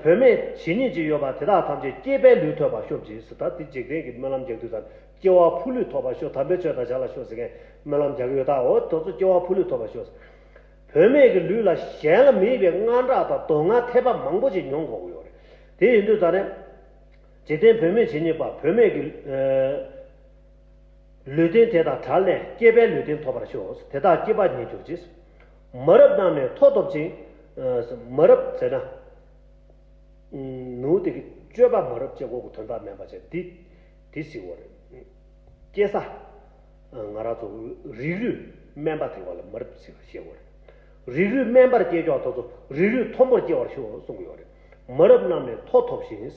བུད་མེད་ཇི་སྙེད་ཅིག་ཡོད་པ། དེ་དག་ཐམས་ཅད་སྐྱེས་པའི་ལུས་ཐོབ་པར་ཤོག་ཅིག་ད་འདི་འཇིག་རྟེན་གྱི་སྨོན་ལམ་རྒྱག་དུས་ཙམ་སྐྱེ་བ་ཕོ་ལུས་ཐོབ་པར་ཤོག་དམ་པའི་ཆོས་དང་བྱ་ལ་ཤོག་ཟེར་མཁན་སྨོན་ལམ་རྒྱག་ཡོད་ད། འོ་དེ་ཚོ་སྐྱེ་བ་ཕོ་ལུས་ཐོབ་པར་ཤོག་བུད་མེད་ཀྱི་ལུས་ལ་གཞན་ལ་མི་ཡི་བའི་དངངས་སྐྲག་དང་སྡུག་བསྔལ་ཐེབས་པ་མང་པོ་ཅིག་མྱོང་དགོས་ཀྱི་ཡོད་རེད། དེ་ཡིན་དུས་ད་ནས་ འཇིག་རྟེན་བུད་མེད་ཇི་སྙེད་པ། བུད་མེད་ཀྱི་ཨ་ལུས་རྟེན་དེ་དག་བྲལ་ནས་སྐྱེས་པའི་ལུས་རྟེན་ཐོབ་པར་ཤོག་དེ་དག་སྐྱེས་པ་ཉིད་གྱུར་ཅིག་མ་རབས་རྣམས་ནི་མཐོ་ཐོབ་ཅིང་། ཨ་མ་རབས་ཟེར་ན། ཨ་ནུ་དེ་གི་སྤྱོད་པ་མ་རབས་ཅེས་འོག་གི་དོན་དག་དམན་པ་བྱས་འདི་འདི་ཟེར་བ་རེད། སྐྱེ་ས། ང་རང་ཚོ་རིགས་རུས་དམན་པ་དེ་བ་ལ་མ་རབས་ཟེར་བ་ཞེས་བ་རེད། རིགས་རུས་དམན་པར་སྐྱེས་ཀྱང་དེ་ཚོ་རིགས་རུས་མཐོན་པོར་སྐྱེ་བར་ཤོག་གསུང་གི་ཡོད་རེད། མ་རབས་རྣམས་ནི་མཐོ་ཐོབ་ཤིང་།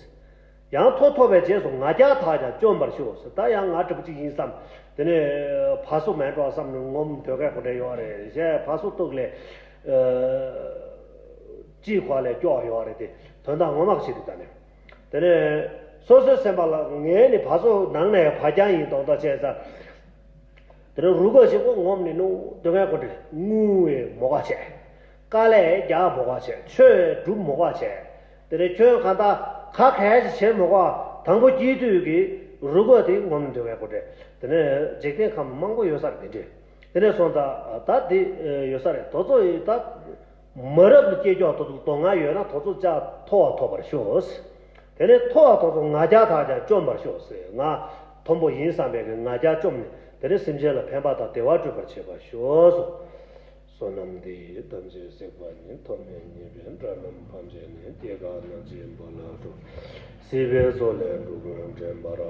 ཡང་མཐོ་ཐོབ་པའི་རྗེས་སུ་ང་རྒྱལ་དག་ཀྱང་བཅོམ་པར་ཤོག་ཟེར། ད་ཡང་ང་འདྲ་པོ་ཅིག་ཡིན་བསམ། དེ་ནས་ཕ་སུ་མེད་འགྲོ་བསམ་ནས་ངོམ་སྡོད་མཁན་ཁོ་འདྲ་ཡོད་རེད། གཞན་ཕ་སུ་གཏུག་ལས་ཅིའི་ཁོག་ལས་སྐྱོ་ཡོད་རེད་དེ། དོན་དག་ངོ་མ་ཞིག་རེད་ད་ནས། དེ་ནས་སོ་སོའི་སེམས་པ་ལ་ངས་ནི་ཕ་སུ་ནང་ནས་ཕ་རྒྱལ་ཡིན་མདོག་མདོག་བྱས་ཙང་། དེ་ནས་རུས་རྒོད་ཞིག་པོ་ངོམ་ནས་ནུ་སྡོད་མཁན་ཁོ་འདྲ་ངུ་བའི་མོ་ག་བྱས། དཀའ་ལས་རྒྱག་མོ་ག་བྱས། ཆོས་སྒྲུབ་མོ་ག་བྱས། དེ་ནས་ཁྱོད་གང་ལྟར་ག་གལ་ཞིག་བྱེད་མོ་ག་དང་པོ་སྐྱེས་དུས་ཀྱི་རུས་རྒོད་དེ་ངོམ་ནས་སྡོད་མཁན་ཁོ་འདྲ། དེ་ནས་འཇིག་རྟེན་ཁམས་མང་པོ་ཡོད་ས་རེད་དེ་འདྲས། དེ་ནས་སོང་ཙང་ད་དེ་ཡོད་ས་རེད། དེ་ཚོ་ཡི་ད་མ་རབས་ལ་སྐྱེས་ཀྱང་དེ་ཚོ་དོ་སྣང་ཡོད་ན་དེ་ཚོ་ཅག་མཐོ་བ་ཐོབ་པར་ཤོག་དེ་ནས་མཐོ་བ་དེ་ཚོ་ང་རྒྱལ་དག་ཀྱང་བཅོམ་པར་ཤོག་ཟེར། ང་མཐོན་པོ་ཡིན་བསམ་པའི་གི་ང་རྒྱལ་བཅོམ་ནས་དེ་ནས་སེམས་ཅན་ལ་ཕན་པ་དང་བདེ་བ་སྒྲུབ་པར་བྱེད་པར་ཤོག་གསུངས། བསོད་ནམས་འདི་ཡིས་ཐམས་ཅད་གཟིགས་པ་ཉིད། ཐོབ་ནས་ཉེས་པའི་དགྲ་རྣམས་ཕམ་བྱས་ནས། སྐྱེ་རྒ་ན་འཆིའི་རྦ་རླབས་འཁྲུགས། སྲིད་པའི་མཚོ་ལས་འགྲོ་ཀུན་འདྲེན་པར་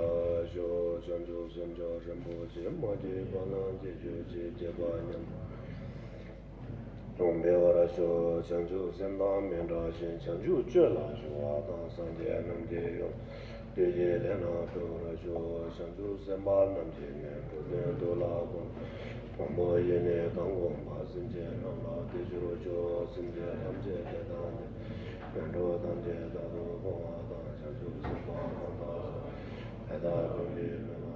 ཤོག་བྱང་ཆུབ་སེམས་མཆོག་རིན་པོ་ཆེ། མ་སྐྱེས་པ་རྣམས་སྐྱེ་གྱུར་ཅིག་སྐྱེས་པ་ཉམས་ལུང་འཕེལ་བར་ཤོག་བྱང་ཆུབ་སེམས་དང་མི་འབྲལ་ཞིང་། བྱང་ཆུབ་སྤྱོད་ལ་ཞུགས་པ་དང་། སངས་རྒྱས་རྣམས་ཀྱི་ཡུམ། བདུད་ཀྱི་ལས་རྣམས་གྲོལ་བར་ཤོག་བྱང་ཆུབ་སེམས་དཔའ་རྣམས་ཀྱི་ནི། འགྲོ་དོན་དུ་ལ་དགོངས། དང་པོ་ཡེ་ནས་གང་གོམས་པ། སེམས་ཅན་རྣམས་ལ་དེ་ཕྱིར་ཞུགས། སེམས་ཅན་ཐམས་ཅད་དེ་དང་ནི། ངན་འགྲོ་ཐམས་ཅད་རྟག་ཏུ་སྤོང་བ་དང་། བྱང་ཆུབ་སེམས་དཔའ་རྣམས་དང་། ལས་དང་ཀུན་གྱི་སྨོན་